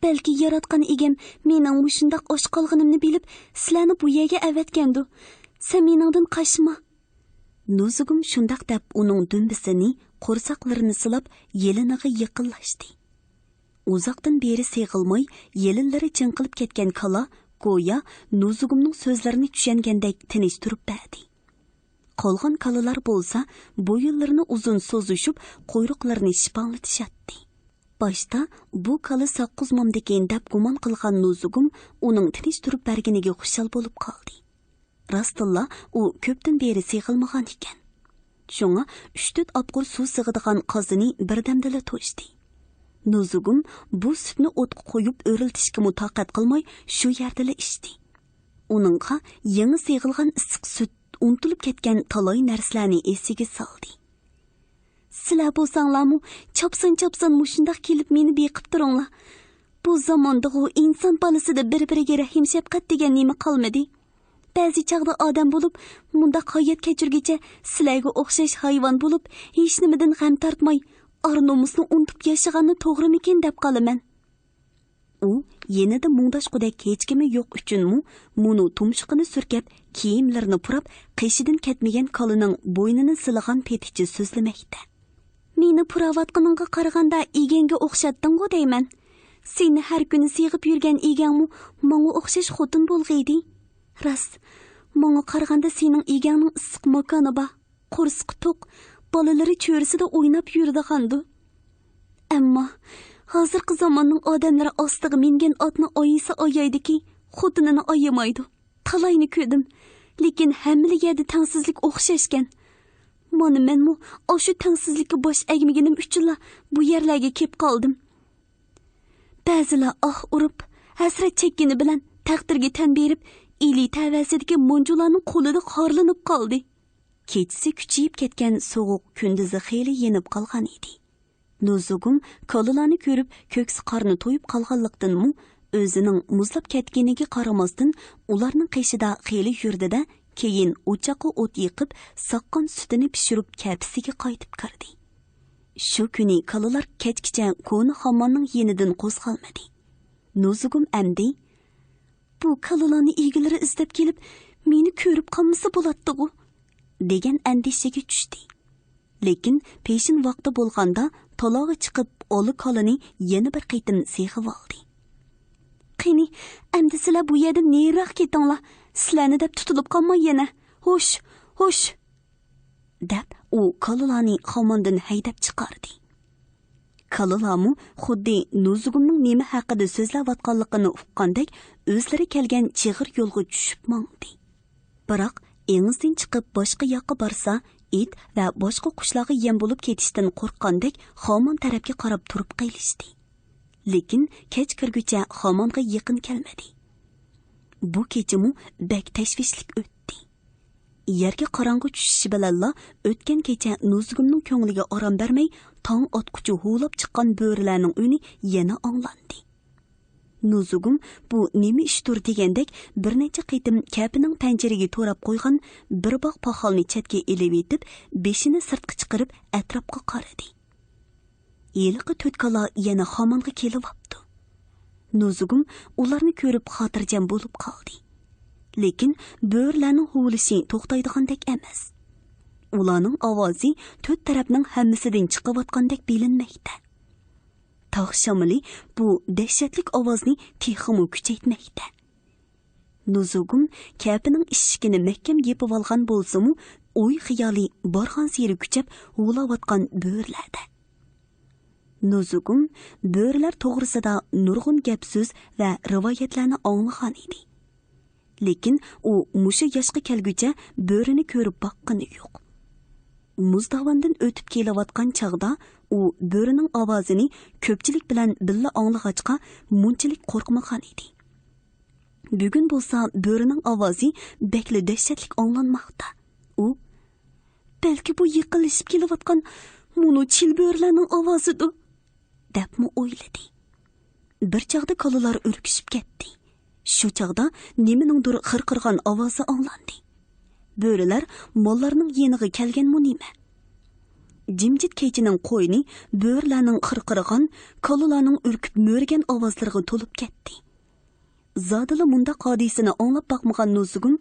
بەلكى ياراتقان ئىگەم مېنىڭ مۇشۇنداق ئاچ قالغىنىمنى بىلىپ، سىلەرنى بۇ يەرگە ئەۋەتكەندۇ. سەن مېنىڭدىن قاچما. نۇزۇگۇم شۇنداق دەپ، ئۇنىڭ دۈمبىسىنى، قورساقلىرىنى سىلاپ، يېلىنىغا يېقىنلاشتى. ئۇزاقتىن بېرى سېغىلماي، يېلىنلىرى چىڭقىلىپ كەتكەن كالا گويا نۇزۇگۇمنىڭ سۆزلىرىنى چۈشەنگەندەك تىنچ تۇرۇپ بەردى. قالغان كالىلار بولسا بويۇنلىرىنى ئۇزۇن سوزۇشۇپ، قۇيرۇقلىرىنى شىپاڭلىتىشاتتى. باشتا بۇ كالا ساققۇزمامدىكىن دەپ گۇمان قىلغان نۇزۇگۇم ئۇنىڭ تىنچ تۇرۇپ بەرگىنىگە خۇشال بولۇپ قالدى. راستتىنلا ئۇ كۆپتىن بېرى سېغىلمىغان ئىكەن. شۇڭا ئۈچ-تۆت ئاپقۇر سۇ سىغىدىغان قازىنى بىردەمدىلا توشتى. نۇزۇگۇم بۇ سۈتنى ئوتقا قويۇپ ئۆرلىتىشكىمۇ تاقەت قىلماي شۇ يەردىلا ئىچتى. ئۇنىڭغا يېڭى سېغىلغان ئىسسىق سۈت ئۇنتۇلۇپ كەتكەن تالاي نەرسىلەرنى ئېسىگە سالدى. سىلەر بولساڭلارمۇ چاپسان-چاپسان مۇشۇنداق كېلىپ مېنى بېقىپ تۇرۇڭلار. بۇ زاماندىغۇ ئىنسان بالىسىدا بىر-بىرىگە رەھىم-شەپقەت دېگەن نېمە قالمىدى. بەزى چاغدا ئادەم بولۇپ، مۇنداق ھايات كەچۈرگۈچە سىلەرگە ئوخشاش ھايۋان بولۇپ، ھېچنېمىدىن غەم تارتماي، ئار-نومۇسنى ئۇنتۇپ ياشىغاننى توغرىمىكىن دەپ قالىمەن. ئۇ يېنىدا مۇڭداشقۇدەك ھېچكىمى يوق ئۈچۈنمۇ، مۇنۇ تۇمشۇقىنى سۈركەپ، كىيىملىرىنى پۇراپ، قېشىدىن كەتمىگەن كالىنىڭ بوينىنى سىلىغان پېتىچە سۆزلىمەكتە. مېنى پۇراۋاتقىنىڭغا قارىغاندا ئىگەڭگە ئوخشاتتىڭغۇ دەيمەن. سېنى ھەر كۈنى سېغىپ يۈرگەن ئىگەڭمۇ ماڭا ئوخشاش خوتۇن بولغىيدى. راست، ماڭا قارىغاندا سېنىڭ ئىگەڭنىڭ ئىسسىق ماكانى بار. قورسىقى توق، بالىلىرى چۆرىسىدە ئويناپ يۈرىدىغاندۇ. ئەمما ھازىرقى زاماننىڭ ئادەملىرى ئاستىغا مىنگەن ئاتنى ئايىسا ئايايدىكى، خوتۇنىنى ئايىمايدۇ. تالاينى كۆردۈم، لېكىن ھەممىلا يەردە تەڭسىزلىك ئوخشاشكەن. مانا مەنمۇ ئاشۇ تەڭسىزلىككە باش ئەگمىگىنىم ئۈچۈنلا بۇ يەرلەرگە كېلىپ قالدىم. بەزىلەر ئاھ ئۇرۇپ، ھەسرەت چەككىنى بىلەن تەقدىرگە تەن بېرىپ، ئىلى تەۋەسىدىكى مونجۇلارنىڭ قولىدا خارلىنىپ قالدى. كېچىسى كۈچىيىپ كەتكەن سوغۇق كۈندۈزى خېلى يېنىپ قالغان ئىدى. نۇزۇگۇم كالىلارنى كۆرۈپ، كۆكسى قارنى تويۇپ قالغانلىقتىنمۇ، ئۆزىنىڭ مۇزلاپ كەتكىنىگە قارىماستىن، ئۇلارنىڭ قېشىدا خېلى يۈردى-دە، كېيىن ئوچاققا ئوت يېقىپ، ساققان سۈتىنى پىشۇرۇپ، كەپىسىگە قايتىپ كىردى. شۇ كۈنى كالىلار كەچكىچە كونا خاماننىڭ يېنىدىن قوزغالمىدى. نۇزۇگۇم ئەمدى، «بۇ كالىلارنى ئىگىلىرى ئىزدەپ كېلىپ، مېنى كۆرۈپ قالمىسا بولاتتىغۇ» دېگەن ئەندىشىگە چۈشتى. لېكىن پېشىن ۋاقتى بولغاندا تالاغا چىقىپ، ئالا كالىنى يەنە بىر قېتىم سېغىۋالدى. «قېنى، ئەمدى سىلەر بۇ يەردىن نېرىراق كېتىڭلار. سىلەرنى دەپ تۇتۇلۇپ قالماي يەنە. ھوش، ھوش!» دەپ، ئۇ كالىلارنى خاماندىن ھەيدەپ چىقاردى. كالىلارمۇ خۇددى نۇزۇگۇمنىڭ نېمە ھەققىدە سۆزلەۋاتقانلىقىنى ئۇققاندەك، ئۆزلىرى كەلگەن چىغىر يولغا چۈشۈپ ماڭدى. بىراق ئېڭىزدىن چىقىپ باشقا ياققا بارسا، ئىت ۋە باشقا قۇشلارغا يەم بولۇپ كېتىشتىن قورققاندەك، خامان تەرەپكە قاراپ تۇرۇپ قېلىشتى. لېكىن كەچ كىرگۈچە خامانغا يېقىن كەلمىدى. بۇ كېچىمۇ بەك تەشۋىشلىك ئۆتتى. يەرگە قاراڭغۇ چۈشۈشى بىلەنلا، ئۆتكەن كېچە نۇزۇگۇمنىڭ كۆڭلىگە ئارام بەرمەي، تاڭ ئاتقۇچە ھۇۋلاپ چىققان بۆرىلەرنىڭ ئۈنى يەنە ئاڭلاندى. نۇزۇگۇم بۇ نېمە ئىشتۇر دېگەندەك، بىر نەچچە قېتىم كەپىنىڭ پەنجىرىگە توراپ قويغان بىر باغ پاخالنى چەتكە ئېلىۋېتىپ، بېشىنى سىرتقا چىقىرىپ، ئەتراپقا قارىدى. ھېلىقى تۆت كالا يەنە خامانغا كېلىۋاپتۇ. نۇزۇگۇم ئۇلارنى كۆرۈپ خاتىرجەم بولۇپ قالدى. لېكىن بۆرىلەرنىڭ ھۇۋلىشى توختايدىغاندەك ئەمەس. ئۇلارنىڭ ئاۋازى تۆت تەرەپنىڭ ھەممىسىدىن چىقىۋاتقاندەك بىلىنمەكتە. تاغ شامىلى بۇ دەھشەتلىك ئاۋازنى تېخىمۇ كۈچەيتمەكتە. نۇزۇگۇم كەپىنىڭ ئىشىكىنى مەھكەم يېپىۋالغان بولسىمۇ، ئوي خىيالى بارغانسېرى كۈچەپ ھۇۋلاۋاتقان بۆرىلەردە. نۇزۇگۇم بۆرىلەر توغرىسىدا نۇرغۇن گەپ سۆز ۋە رىۋايەتلەرنى ئاڭلىغان ئىدى. لېكىن ئۇ مۇشۇ ياشقا كەلگۈچە بۆرىنى كۆرۈپ باققىنى يوق. مۇز داۋاندىن ئۆتۈپ كېلىۋاتقان چاغدا ئۇ بۆرىنىڭ ئاۋازىنى كۆپچىلىك بىلەن بىللە ئاڭلىغاچقا، مۇنچىلىك قورقمىغان ئىدى. بۈگۈن بولسا بۆرىنىڭ ئاۋازى بەكلا دەھشەتلىك ئاڭلانماقتا. ئۇ، «بەلكى بۇ يېقىنلىشىپ كېلىۋاتقان مۇنۇ چىل بۆرىلەرنىڭ ئاۋازىدۇ» دەپمۇ ئويلىدى. بىر چاغدا كالىلار ئۈركۈشۈپ كەتتى. شۇ چاغدا نېمىنىڭدۇر خىرقىرىغان ئاۋازى ئاڭلاندى. بۆرىلەر ماللارنىڭ يېنىغا كەلگەنمۇ نېمە؟ جىمجىت كېچىنىڭ قوينى بۆرىلەرنىڭ خىرقىرىغان، كالىلارنىڭ ئۈركۈپ مۆرىگەن ئاۋازلىرىغا تولۇپ كەتتى. زادىلا مۇنداق ھادىسىنى ئاڭلاپ باقمىغان نۇزۇگۇم،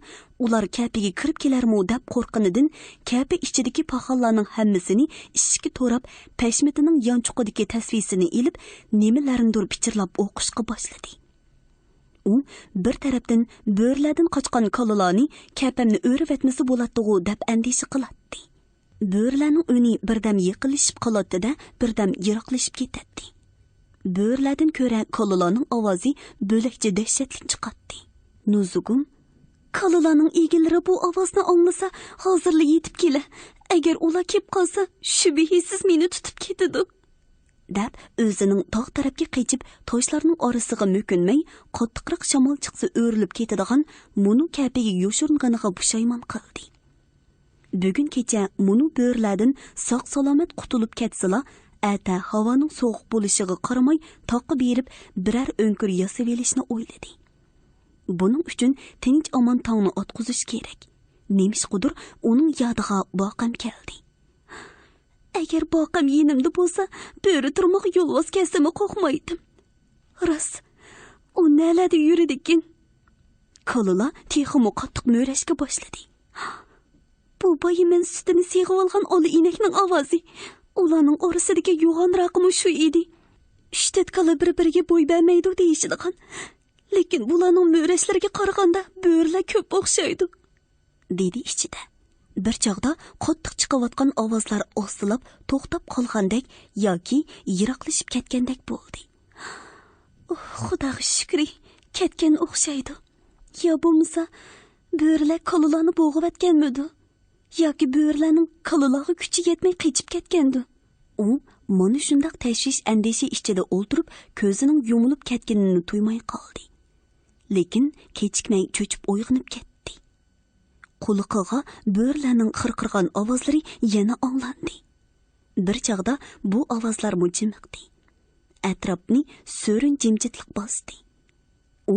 ئۇلار كەپىگە كىرىپ كېلەرمۇ دەپ قورققىنىدىن، كەپە ئىچىدىكى پاخاللارنىڭ ھەممىسىنى ئىشىككە توراپ، پەشمىتىنىڭ يانچۇقىدىكى تەسۋىسىنى ئېلىپ، نېمىلەرنىدۇر پىچىرلاپ ئوقۇشقا باشلىدى. ئۇ بىر تەرەپتىن بۆرىلەردىن قاچقان كالىلارنى كەپەمنى ئۆرۈۋەتمىسە بولاتتىغۇ دەپ ئەندىشە قىلاتتى. بۆرىلەرنىڭ ئۈنى بىردەم يېقىنلىشىپ قالاتتى-دە، بىردەم يىراقلىشىپ كېتەتتى. بۆرىلەردىن كۆرە كالىلارنىڭ ئاۋازى بۆلەكچە دەھشەتلىك چىقاتتى. نۇزۇگۇم، «كالىلارنىڭ ئىگىلىرى بۇ ئاۋازنى ئاڭلىسا، ھازىرلا يېتىپ كېلە. ئەگەر ئۇلار كېلىپ قالسا، شۈبھىسىز مېنى تۇتۇپ كېتىدۇ» دەپ، ئۆزىنىڭ تاغ تەرەپكە قېچىپ، تاشلارنىڭ ئارىسىغا مۆكۈنمەي، قاتتىقراق شامال چىقسا ئۆرۈلۈپ كېتىدىغان مۇنۇ كەپىگە يوشۇرۇنغىنىغا پۇشايمان قىلدى. بۈگۈن كېچە مۇنۇ بۆرىلەردىن ساق-سالامەت قۇتۇلۇپ كەتسىلا، ئەتە ھاۋانىڭ سوغۇق بولۇشىغا قارىماي، تاغقا بېرىپ بىرەر ئۆڭكۈر ياسىۋېلىشنى ئويلىدى. بۇنىڭ ئۈچۈن تىنچ-ئامان تاڭنى ئاتقۇزۇش كېرەك. نېمىشقىدۇر ئۇنىڭ يادىغا باقەم كەلدى. «ئەگەر باقەم يېنىمدا بولسا، بۆرە تۇرماق يولۋاس كەلسىمۇ قورقمايتتىم. راست، ئۇ نەلەردە يۈرىدىكىن؟» كالىلار تېخىمۇ قاتتىق مۆرەشكە باشلىدى. «بۇ بايىمەن سۈتىنى سېغىۋالغان ئالا ئىنەكنىڭ ئاۋازى. ئۇلارنىڭ ئارىسىدىكى يوغانراقىمۇ شۇ ئىدى. ئۈچ-تۆت كالا بىر-بىرىگە بوي بەرمەيدۇ دېيىشىدىغان. لېكىن بۇلارنىڭ مۆرەشلىرىگە قارىغاندا بۆرىلەر كۆپ ئوخشايدۇ» دېدى ئىچىدە. بىر چاغدا قاتتىق چىقىۋاتقان ئاۋازلار ئاستىلاپ توختاپ قالغاندەك ياكى يىراقلىشىپ كەتكەندەك بولدى. «ئۇھ، خۇداغا شۈكرى، كەتكەن ئوخشايدۇ. يا بولمىسا، بۆرىلەر كالىلارنى بوغۇۋەتكەنمىدۇ؟ ياكى بۆرىلەرنىڭ كالىلارغا كۈچى يەتمەي قېچىپ كەتكەندۇ؟» ئۇ مانا شۇنداق تەشۋىش-ئەندىشە ئىچىدە ئولتۇرۇپ، كۆزىنىڭ يۇمۇلۇپ كەتكىنىنى تۇيماي قالدى. لېكىن كېچىكمەي چۆچۈپ ئويغىنىپ كەتتى. قۇلىقىغا بۆرىلەرنىڭ خىرقىرىغان ئاۋازلىرى يەنە ئاڭلاندى. بىر چاغدا بۇ ئاۋازلارمۇ جىمىقتى. ئەتراپنى سۆرۈن جىمجىتلىق باستى. ئۇ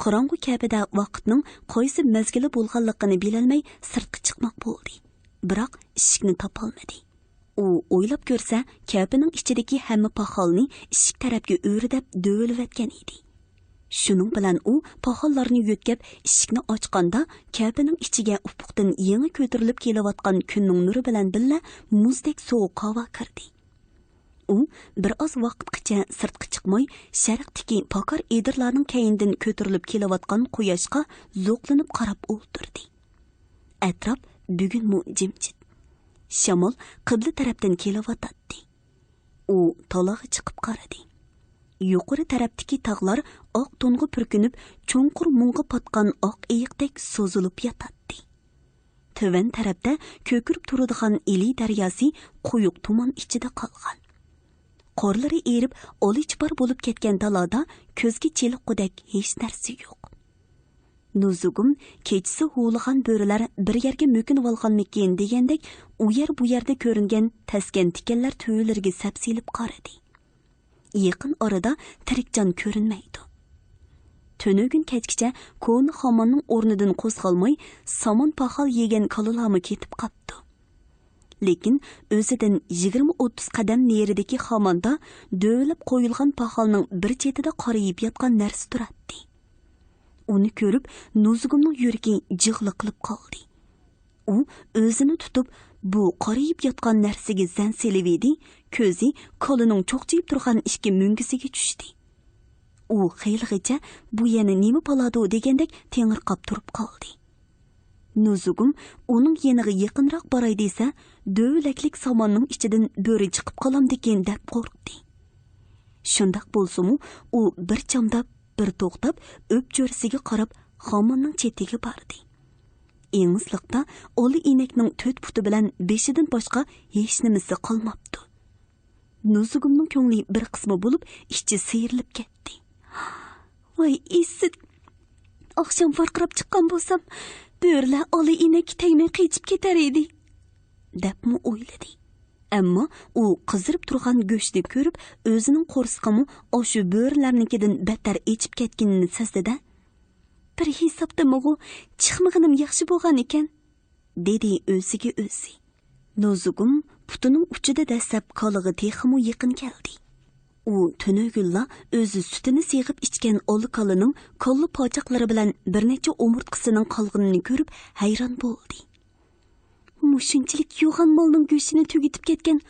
قاراڭغۇ كەپىدە ۋاقىتنىڭ قايسى مەزگىلى بولغانلىقىنى بىلەلمەي سىرتقا چىقماق بولدى. بىراق ئىشىكنى تاپالمىدى. ئۇ ئويلاپ كۆرسە، كەپىنىڭ ئىچىدىكى ھەممە پاخالنى ئىشىك تەرەپكە ئۆرە دەپ دۆۋىلىۋەتكەن ئىدى. شۇنىڭ بىلەن ئۇ پاخاللارنى يۆتكەپ ئىشىكنى ئاچقاندا، كەپىنىڭ ئىچىگە ئۇپۇقتىن يېڭى كۆتۈرۈلۈپ كېلىۋاتقان كۈننىڭ نۇرى بىلەن بىللە مۇزدەك سوغۇق ھاۋا كىردى. ئۇ بىر ئاز ۋاقىتقىچە سىرتقا چىقماي، شەرقتىكى پاكار ئېدىرلارنىڭ كەينىدىن كۆتۈرۈلۈپ كېلىۋاتقان قۇياشقا زوقلىنىپ قاراپ ئولتۇردى. ئەتراپ بۈگۈنمۇ جىمجىت. شامال قىبلە تەرەپتىن كېلىۋاتاتتى. ئۇ تالاغا چىقىپ قارىدى. يۇقىرى تەرەپتىكى تاغلار ئاق تونغا پۈركىنىپ، چوڭقۇر مۇڭغا پاتقان ئاق ئېيىقتەك سوزۇلۇپ ياتاتتى. تۆۋەن تەرەپتە كۆكىرىپ تۇرىدىغان ئىلى دەرياسى قويۇق تۇمان ئىچىدە قالغان. قارلىرى ئېرىپ، ئالىچىپار بولۇپ كەتكەن دالادا كۆزگە چېلىققۇدەك ھېچ نەرسە يوق. نۇزۇگۇم كېچىسى ھۇۋلىغان بۆرىلەر بىر يەرگە مۆكۈنۈۋالغانمىكىن دېگەندەك، ئۇ يەر بۇ يەردە كۆرۈنگەن تەسكەن تىكەنلەر تۈۋىلىرىگە سەپسېلىپ قارىدى. يېقىن ئارىدا تىرىك جان كۆرۈنمەيدۇ. تۈنۈگۈن كەچكىچە كونا خاماننىڭ ئورنىدىن قوزغالماي، سامان پاخال يېگەن كالىلارمۇ كېتىپ قاپتۇ. لېكىن ئۆزىدىن يىگىرمە ئوتتۇز قەدەم نېرىدىكى خاماندا دۆۋىلەپ قويۇلغان پاخالنىڭ بىر چېتىدە قارىيىپ ياتقان نەرسە تۇراتتى. ئۇنى كۆرۈپ، نۇزۇگۇمنىڭ يۈرىكى جىغلا قىلىپ قالدى. ئۇ ئۆزىنى تۇتۇپ، بۇ قارىيىپ ياتقان نەرسىگە زەن سېلىۋىدى، كۆزى كالىنىڭ چوقچىيىپ تۇرغان ئىككى مۈڭگۈزىگە چۈشتى. ئۇ خېلىغىچە بۇ يەنە نېمە بالادۇ دېگەندەك تېڭىرقاپ تۇرۇپ قالدى. نۇزۇگۇم ئۇنىڭ يېنىغا يېقىنراق باراي دېسە، دۆۋىلەكلىك ساماننىڭ ئىچىدىن بۆرە چىقىپ قالامدىكىن دەپ قورقتى. شۇنداق بولسىمۇ، ئۇ بىر چامداپ، بىر توختاپ، ئۆپچۆرىسىگە قاراپ خاماننىڭ چېتىگە باردى. ئېڭىزلىقتا ئالا ئىنەكنىڭ تۆت پۇتى بىلەن بېشىدىن باشقا ھېچنېمىسى قالماپتۇ. نۇزۇگۇمنىڭ كۆڭلى بىر قىسما بولۇپ، ئىچى سىيرىلىپ كەتتى. ۋاي ئىسىت! ئاخشام ۋارقىراپ چىققان بولسام، بۆرىلەر ئالا ئىنەككە تەگمەي قېچىپ كېتەر ئىدى، دەپمۇ ئويلىدى. ئەمما ئۇ قىزىرىپ تۇرغان گۆشنى كۆرۈپ، ئۆزىنىڭ قورسىقىمۇ ئاشۇ بۆرىلەرنىڭكىدىن بەتتەر ئېچىپ كەتكىنىنى سەزدى-دە، بىر ھېسابتىمىغۇ چىقمىغىنىم ياخشى بولغان ئىكەن، دېدى ئۆزىگە ئۆزى. نۇزۇگۇم پۇتىنىڭ ئۇچىدا دەسسەپ كالىغا تېخىمۇ يېقىن كەلدى. ئۇ تۈنۈگۈنلا ئۆزى سۈتىنى سېغىپ ئىچكەن ئالا كالىنىڭ كاللا پاچاقلىرى بىلەن بىر نەچچە ئومۇرتقىسىنىڭ قالغىنىنى كۆرۈپ ھەيران بولدى. مۇشۇنچىلىك يوغان مالنىڭ گۆشىنى تۈگىتىپ كەتكەن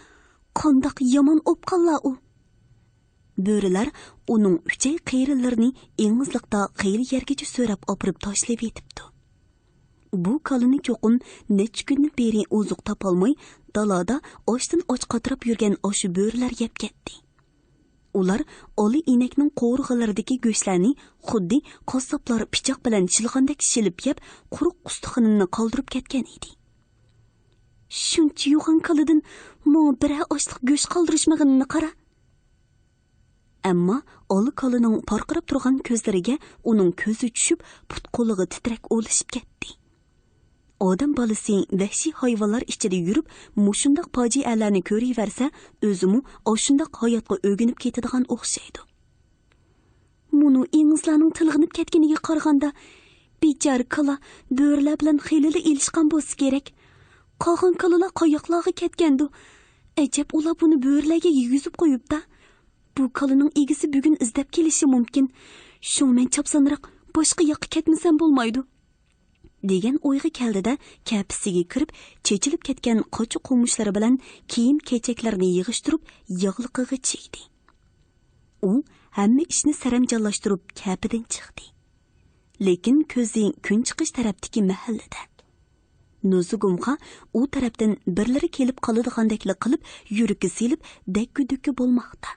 قانداق يامان ئوپقانلا ئۇ! بۆرىلەر ئۇنىڭ ئۈچەي قېرىنلىرىنى ئېڭىزلىقتا خېلى يەرگىچە سۆرەپ ئاپىرىپ تاشلىۋېتىپتۇ. بۇ كالىنى چوقۇم نەچچە كۈندىن بېرى ئوزۇق تاپالماي، دالادا ئاچتىن ئاچ قاتراپ يۈرگەن ئاشۇ بۆرىلەر يەپ كەتتى. ئۇلار ئالا ئىنەكنىڭ قوۋۇرغىلىرىدىكى گۆشلەرنى خۇددى قاسساپلار پىچاق بىلەن شىلغاندەك شىلىپ يەپ، قۇرۇق ئۇستىخىنىنى قالدۇرۇپ كەتكەن ئىدى. شۇنچە يوغان كالىدىن ماڭا بىرەر ئاشلىق گۆش قالدۇرۇشمىغىنىنى قارا! ئەمما ئالا كالىنىڭ پارقىراپ تۇرغان كۆزلىرىگە ئۇنىڭ كۆزى چۈشۈپ، پۇت-قولىغا تىترەك ئولىشىپ كەتتى. ئادەم بالىسى ۋەھشىي ھايۋانلار ئىچىدە يۈرۈپ، مۇشۇنداق پاجىئەلەرنى كۆرۈۋەرسە، ئۆزىمۇ ئاشۇنداق ھاياتقا ئۆگىنىپ كېتىدىغان ئوخشايدۇ. مۇنۇ ئېڭىزلارنىڭ تىلغىنىپ كەتكىنىگە قارىغاندا، بىچارە كالا بۆرىلەر بىلەن خېلىلا ئېلىشقان بولسا كېرەك. قالغان كالىلار قاياقلارغا كەتكەندۇ؟ ئەجەب، ئۇلار بۇنى بۆرىلەرگە يېگۈزۈپ قويۇپتا. بۇ كالىنىڭ ئىگىسى بۈگۈن ئىزدەپ كېلىشى مۇمكىن. شۇڭا مەن چاپسانراق باشقا ياققا كەتمىسەم بولمايدۇ، دېگەن ئويغا كەلدى-دە، كەپىسىگە كىرىپ، چېچىلىپ كەتكەن قاچا قومۇچلىرى بىلەن كىيىم-كېچەكلىرىنى يىغىشتۇرۇپ، ياغلىقىغا چىگدى. ئۇ ھەممە ئىشنى سەرەمجانلاشتۇرۇپ، كەپىدىن چىقتى. لېكىن كۆزى كۈنچىقىش تەرەپتىكى مەھەللىدە. نۇزۇگۇمغا ئۇ تەرەپتىن بىرلىرى كېلىپ قالىدىغاندەكلا قىلىپ، يۈرىكى سېلىپ، دەككە-دۈككە بولماقتا.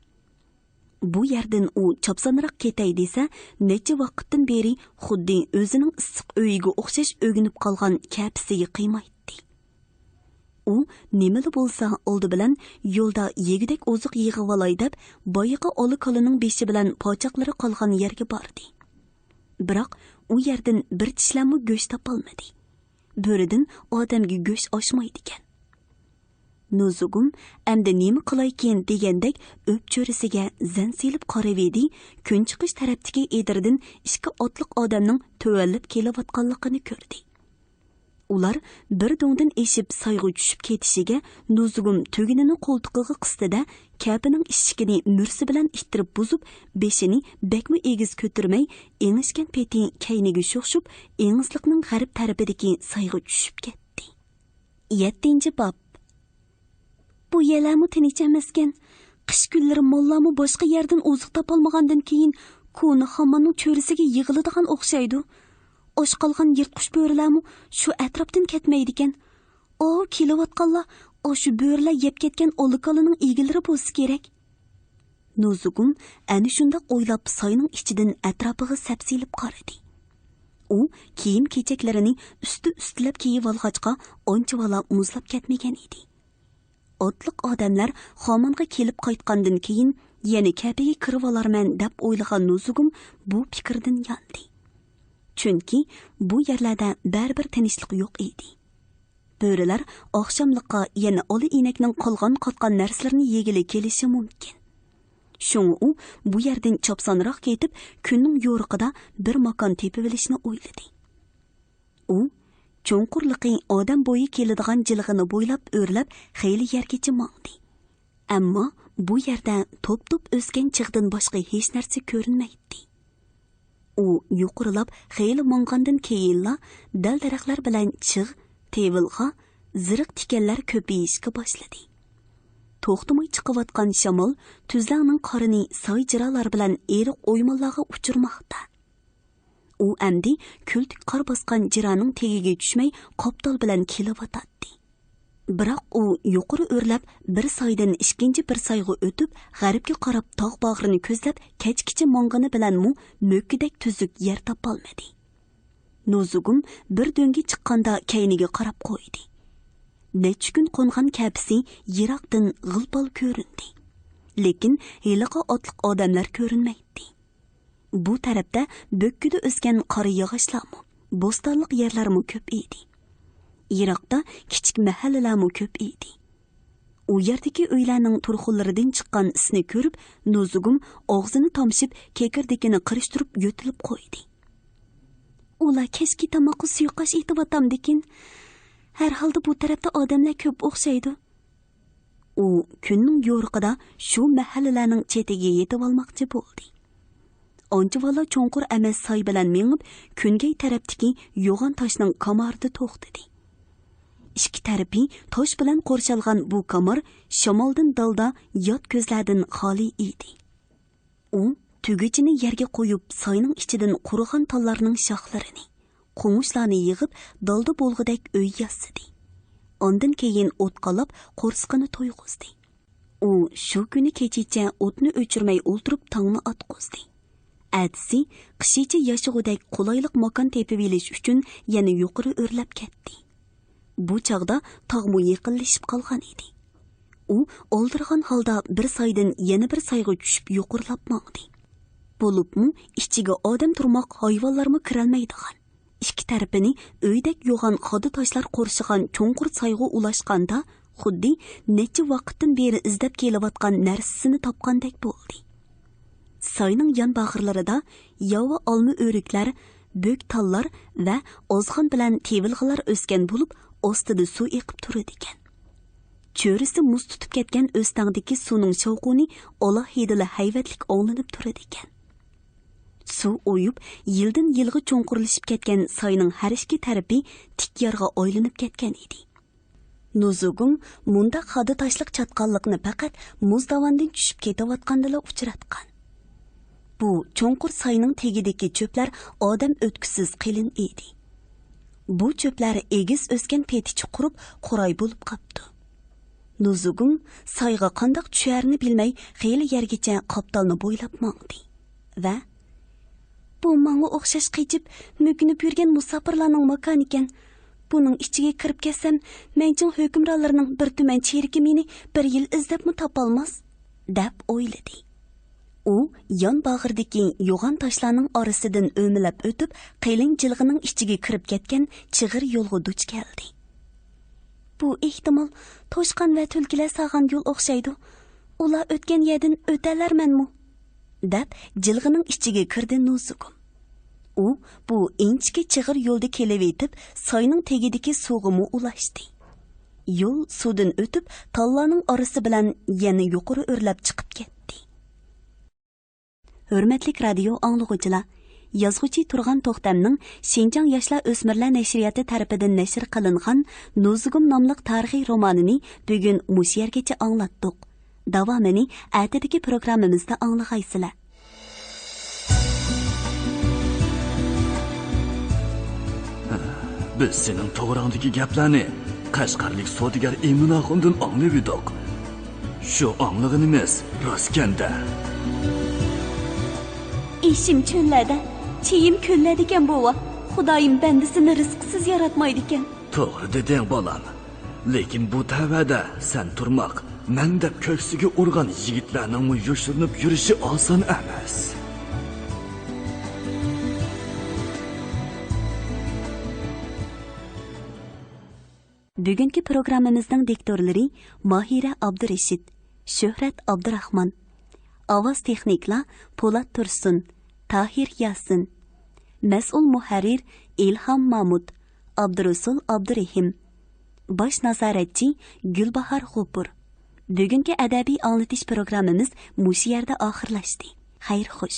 بۇ يەردىن ئۇ چاپسانراق كېتەي دېسە، نەچچە ۋاقىتتىن بېرى خۇددى ئۆزىنىڭ ئىسسىق ئۆيىگە ئوخشاش ئۆگىنىپ قالغان كەپىسىگە قىيمايتتى. ئۇ نېمىلا بولسا ئالدى بىلەن يولدا يېگۈدەك ئوزۇق يىغىۋالاي دەپ، بايىقى ئالا كالىنىڭ بېشى بىلەن پاچاقلىرى قالغان يەرگە باردى. بىراق ئۇ يەردىن بىر چىشلەممۇ گۆش تاپالمىدى. بۆرىدىن ئادەمگە گۆش ئاشمايدىكەن. نۇزۇگۇم ئەمدى نېمە قىلايكىن دېگەندەك ئۆپچۆرىسىگە زەن سېلىپ قارىۋىدى، كۈنچىقىش تەرەپتىكى ئېدىردىن ئىككى ئاتلىق ئادەمنىڭ تۆۋەنلەپ كېلىۋاتقانلىقىنى كۆردى. ئۇلار بىر دۆڭدىن ئېشىپ سايغا چۈشۈپ كېتىشىگە، نۇزۇگۇم تۈگىنىنى قولتۇقىغا قىستى-دە، كەپىنىڭ ئىشىكىنى مۈرىسى بىلەن ئىتتىرىپ بۇزۇپ، بېشىنى بەكمۇ ئېگىز كۆتۈرمەي، ئېڭىشكەن پېتى كەينىگە شوخشۇپ، ئېڭىزلىقنىڭ غەرب تەرىپىدىكى سايغا چۈشۈپ كەتتى. يەتتىنچى باب. بۇ يەرلەرمۇ تىنچ ئەمەسكەن. قىش كۈنلىرى ماللارمۇ باشقا يەردىن ئوزۇق تاپالمىغاندىن كېيىن، كونا خاماننىڭ چۆرىسىگە يىغىلىدىغان ئوخشايدۇ. ئاچ قالغان يىرتقۇچ بۆرىلەرمۇ شۇ ئەتراپتىن كەتمەيدىكەن. ئاۋۇ كېلىۋاتقانلار ئاشۇ بۆرىلەر يەپ كەتكەن ئالا كالىنىڭ ئىگىلىرى بولسا كېرەك. نوزۇگۇم ئەنە شۇنداق ئويلاپ، ساينىڭ ئىچىدىن ئەتراپىغا سەپسېلىپ قارىدى. ئۇ كىيىم-كېچەكلىرىنى ئۈستى-ئۈستىلەپ كىيىۋالغاچقا، ئانچىۋالا مۇزلاپ كەتمىگەن ئىدى. ئاتلىق ئادەملەر خامانغا كېلىپ قايتقاندىن كېيىن، يەنە كەپىگە كىرىۋالارمەن دەپ ئويلىغان نوزۇگۇم بۇ پىكىردىن ياندى. چۈنكى بۇ يەرلەردە بەرىبىر تىنچلىق يوق ئىدى. بۆرىلەر ئاخشاملىققا يەنە ئالا ئىنەكنىڭ قالغان-قاتقان نەرسىلىرىنى يېگىلى كېلىشى مۇمكىن. شۇڭا ئۇ بۇ يەردىن چاپسانراق كېتىپ، كۈننىڭ يورۇقىدا بىر ماكان تېپىۋېلىشنى ئويلىدى. ئۇ چوڭقۇرلۇقى ئادەم بويى كېلىدىغان جىلغىنى بويلاپ ئۆرلەپ، خېلى يەرگىچە ماڭدى. ئەمما بۇ يەردە توپ-توپ ئۆسكەن چىغدىن باشقا ھېچ نەرسە كۆرۈنمەيتتى. ئۇ يۇقىرىلاپ خېلى ماڭغاندىن كېيىنلا، دەل-دەرەخلەر بىلەن چىغ، تېۋىلغا، زىرىق تىكەنلەر كۆپىيىشكە باشلىدى. توختىماي چىقىۋاتقان شامال تۈزلەڭنىڭ قارىنى ساي-جىرالار بىلەن ئېرىق ئويمانلارغا ئۇچۇرماقتا. ئۇ ئەمدى كۆلتۈك قار باسقان جىرانىڭ تېگىگە چۈشمەي، قاپتال بىلەن كېلىۋاتاتتى. بىراق ئۇ يۇقىرى ئۆرلەپ، بىر سايدىن ئىككىنچى بىر سايغا ئۆتۈپ، غەربكە قاراپ تاغ باغرىنى كۆزلەپ، كەچكىچە ماڭغىنى بىلەنمۇ مۆككىدەك تۈزۈك يەر تاپالمىدى. نوزۇگۇم بىر دۆڭگە چىققاندا كەينىگە قاراپ قويدى. نەچچە كۈن قونغان كەپىسى يىراقتىن غىل-پال كۆرۈندى. لېكىن ھېلىقى ئاتلىق ئادەملەر كۆرۈنمەيتتى. بۇ تەرەپتە بۆككىدە ئۆسكەن قارا ياغاچلارمۇ، بوستانلىق يەرلەرمۇ كۆپ ئىدى. يىراقتا كىچىك مەھەللىلەرمۇ كۆپ ئىدى. ئۇ يەردىكى ئۆيلەرنىڭ تۇرخۇنلىرىدىن چىققان ئىسنى كۆرۈپ، نوزۇگۇم ئاغزىنى تامشىپ، كېكىردىكىنى قىرىشتۇرۇپ يۆتىلىپ قويدى. ئۇلار كەچكى تاماققا سۇيۇقئاش ئېتىۋاتامدىكىن؟ ھەرھالدا بۇ تەرەپتە ئادەملەر كۆپ ئوخشايدۇ. ئۇ كۈننىڭ يورۇقىدا شۇ مەھەللىلەرنىڭ چېتىگە يېتىۋالماقچى بولدى. ئانچىۋالا چوڭقۇر ئەمەس ساي بىلەن مېڭىپ، كۈنگەي تەرەپتىكى يوغان تاشنىڭ كامارىدا توختىدى. ئىككى تەرىپى تاش بىلەن قورشالغان بۇ كامار شامالدىن دالدا، يات كۆزلەردىن خالىي ئىدى. ئۇ تۈگىچىنى يەرگە قويۇپ، ساينىڭ ئىچىدىن قۇرۇغان تاللارنىڭ شاخلىرىنى، قوڭۇچلارنى يىغىپ، دالدا بولغۇدەك ئۆي ياسىدى. ئاندىن كېيىن ئوت قالاپ، قورسىقىنى تويغۇزدى. ئۇ شۇ كۈنى كېچىچە ئوتنى ئۆچۈرمەي ئولتۇرۇپ، تاڭنى ئاتقۇزدى. ئەتىسى قىشىچە ياشىغۇدەك قولايلىق ماكان تېپىۋېلىش ئۈچۈن يەنە يۇقىرى ئۆرلەپ كەتتى. بۇ چاغدا تاغمۇ يېقىنلىشىپ قالغان ئىدى. ئۇ ئالدىرىغان ھالدا بىر سايدىن يەنە بىر سايغا چۈشۈپ يۇقىرىلاپ ماڭدى. بولۇپمۇ ئىچىگە ئادەم تۇرماق، ھايۋانلارمۇ كىرەلمەيدىغان، ئىككى تەرىپىنى ئۆيدەك يوغان خادا تاشلار قورشىغان چوڭقۇر سايغا ئۇلاشقاندا، خۇددى نەچچە ۋاقىتتىن بېرى ئىزدەپ كېلىۋاتقان نەرسىسىنى تاپقاندەك بولدى. ساينىڭ يان باغرىلىرىدا ياۋا ئالما ئۆرۈكلەر، بۆك تاللار ۋە ئازغان بىلەن تېۋىلغىلار ئۆسكەن بولۇپ، ئاستىدا سۇ ئېقىپ تۇرىدىكەن. چۆرىسى مۇز تۇتۇپ كەتكەن ئۆستەڭدىكى سۇنىڭ شاۋقۇنى ئالاھىدىلا ھەيۋەتلىك ئاڭلىنىپ تۇرىدىكەن. سۇ ئويۇپ، يىلدىن يىلغا چوڭقۇرلىشىپ كەتكەن ساينىڭ ھەر ئىككى تەرىپى تىك يارغا ئايلىنىپ كەتكەن ئىدى. نوزۇگۇم مۇنداق خادا تاشلىق چاتقاللىقنى پەقەت مۇز داۋاندىن چۈشۈپ كېتىۋاتقاندىلا ئۇچراتقان. بۇ چوڭقۇر ساينىڭ تېگىدىكى چۆپلەر ئادەم ئۆتكۈسىز قېلىن ئىدى. بۇ چۆپلەر ئېگىز ئۆسكەن پېتى چۇقۇرۇپ، قۇراي بولۇپ قاپتۇ. نوزۇگۇم سايغا قانداق چۈشەرنى بىلمەي، خېلى يەرگىچە قاپتالنى بويلاپ ماڭدى ۋە، «بۇ ماڭا ئوخشاش قېچىپ، مۆكۈنۈپ يۈرگەن مۇساپىرلارنىڭ ماكانىكەن. بۇنىڭ ئىچىگە كىرىپ كەتسەم، مەنچىڭ ھۆكۈمرانلىرىنىڭ بىر تۈمەن چېرىكى مېنى بىر يىل ئىزدەپمۇ تاپالماس» دەپ ئويلىدى. ئۇ يان باغرىدىكى يوغان تاشلارنىڭ ئارىسىدىن ئۆمىلەپ ئۆتۈپ، قېلىن جىلغىنىڭ ئىچىگە كىرىپ كەتكەن چىغىر يولغا دۇچ كەلدى. «بۇ، ئېھتىمال، توشقان ۋە تۈلكىلەر سالغان يول ئوخشايدۇ. ئۇلار ئۆتكەن يەردىن ئۆتەلەرمەنمۇ؟» دەپ، جىلغىنىڭ ئىچىگە كىردى نوزۇگۇم. ئۇ بۇ ئىنچىكە چىغىر يولدا كېلىۋېتىپ، ساينىڭ تېگىدىكى سۇغىمۇ ئۇلاشتى. يول سۇدىن ئۆتۈپ، تاللارنىڭ ئارىسى بىلەن يەنە يۇقىرى ئۆرلەپ چىقىپ كەتتى. ھۆرمەتلىك رادىيو ئاڭلىغۇچىلار، يازغۇچى تۇرغان توختەمنىڭ شىنجاڭ ياشلار ئۆسمۈرلەر نەشرىياتى تەرىپىدىن نەشر قىلىنغان نوزۇگۇم ناملىق تارىخىي رومانىنى بۈگۈن مۇشۇ يەرگىچە ئاڭلاتتۇق. داۋامىنى ئەتىدىكى پروگراممىمىزدا ئاڭلىغايسىلەر. بىز سېنىڭ توغراڭدىكى گەپلەرنى قەشقەرلىك سودىگەر ئىمىن ئاخۇندىن ئاڭلىۋىدۇق. شۇ ئاڭلىغىنىمىز راستكەن-دە. ئېشىم چۆللەردە، چېيىم كۆللەردىكەن بوۋا. خۇدايىم بەندىسىنى رىزقىسىز ياراتمايدىكەن. توغرا دېدىڭ، بالام. لېكىن بۇ تەۋەدە سەن تۇرماق، مەن دەپ كۆكسىگە ئۇرغان يىگىتلەرنىڭمۇ يوشۇرۇنۇپ يۈرۈشى ئاسان ئەمەس. بۈگۈنكى پروگراممىمىزنىڭ دىكتورلىرى ماھىرە ئابدۇرېشىت، شۆھرەت ئابدۇراخمان. ئاۋاز تېخنىكلار پولات تۇرسۇن، تاھىر ياسىن. مەسئۇل مۇھەررىر ئىلھام مامۇت، ئابدۇرۇسۇل ئابدۇرېھىم. باش نازارەتچى گۈلباھار غوپۇر. بۈگۈنكى ئەدەبىي ئاڭلىتىش پروگراممىمىز مۇشۇ يەردە ئاخىرلاشتى. خەير خوش.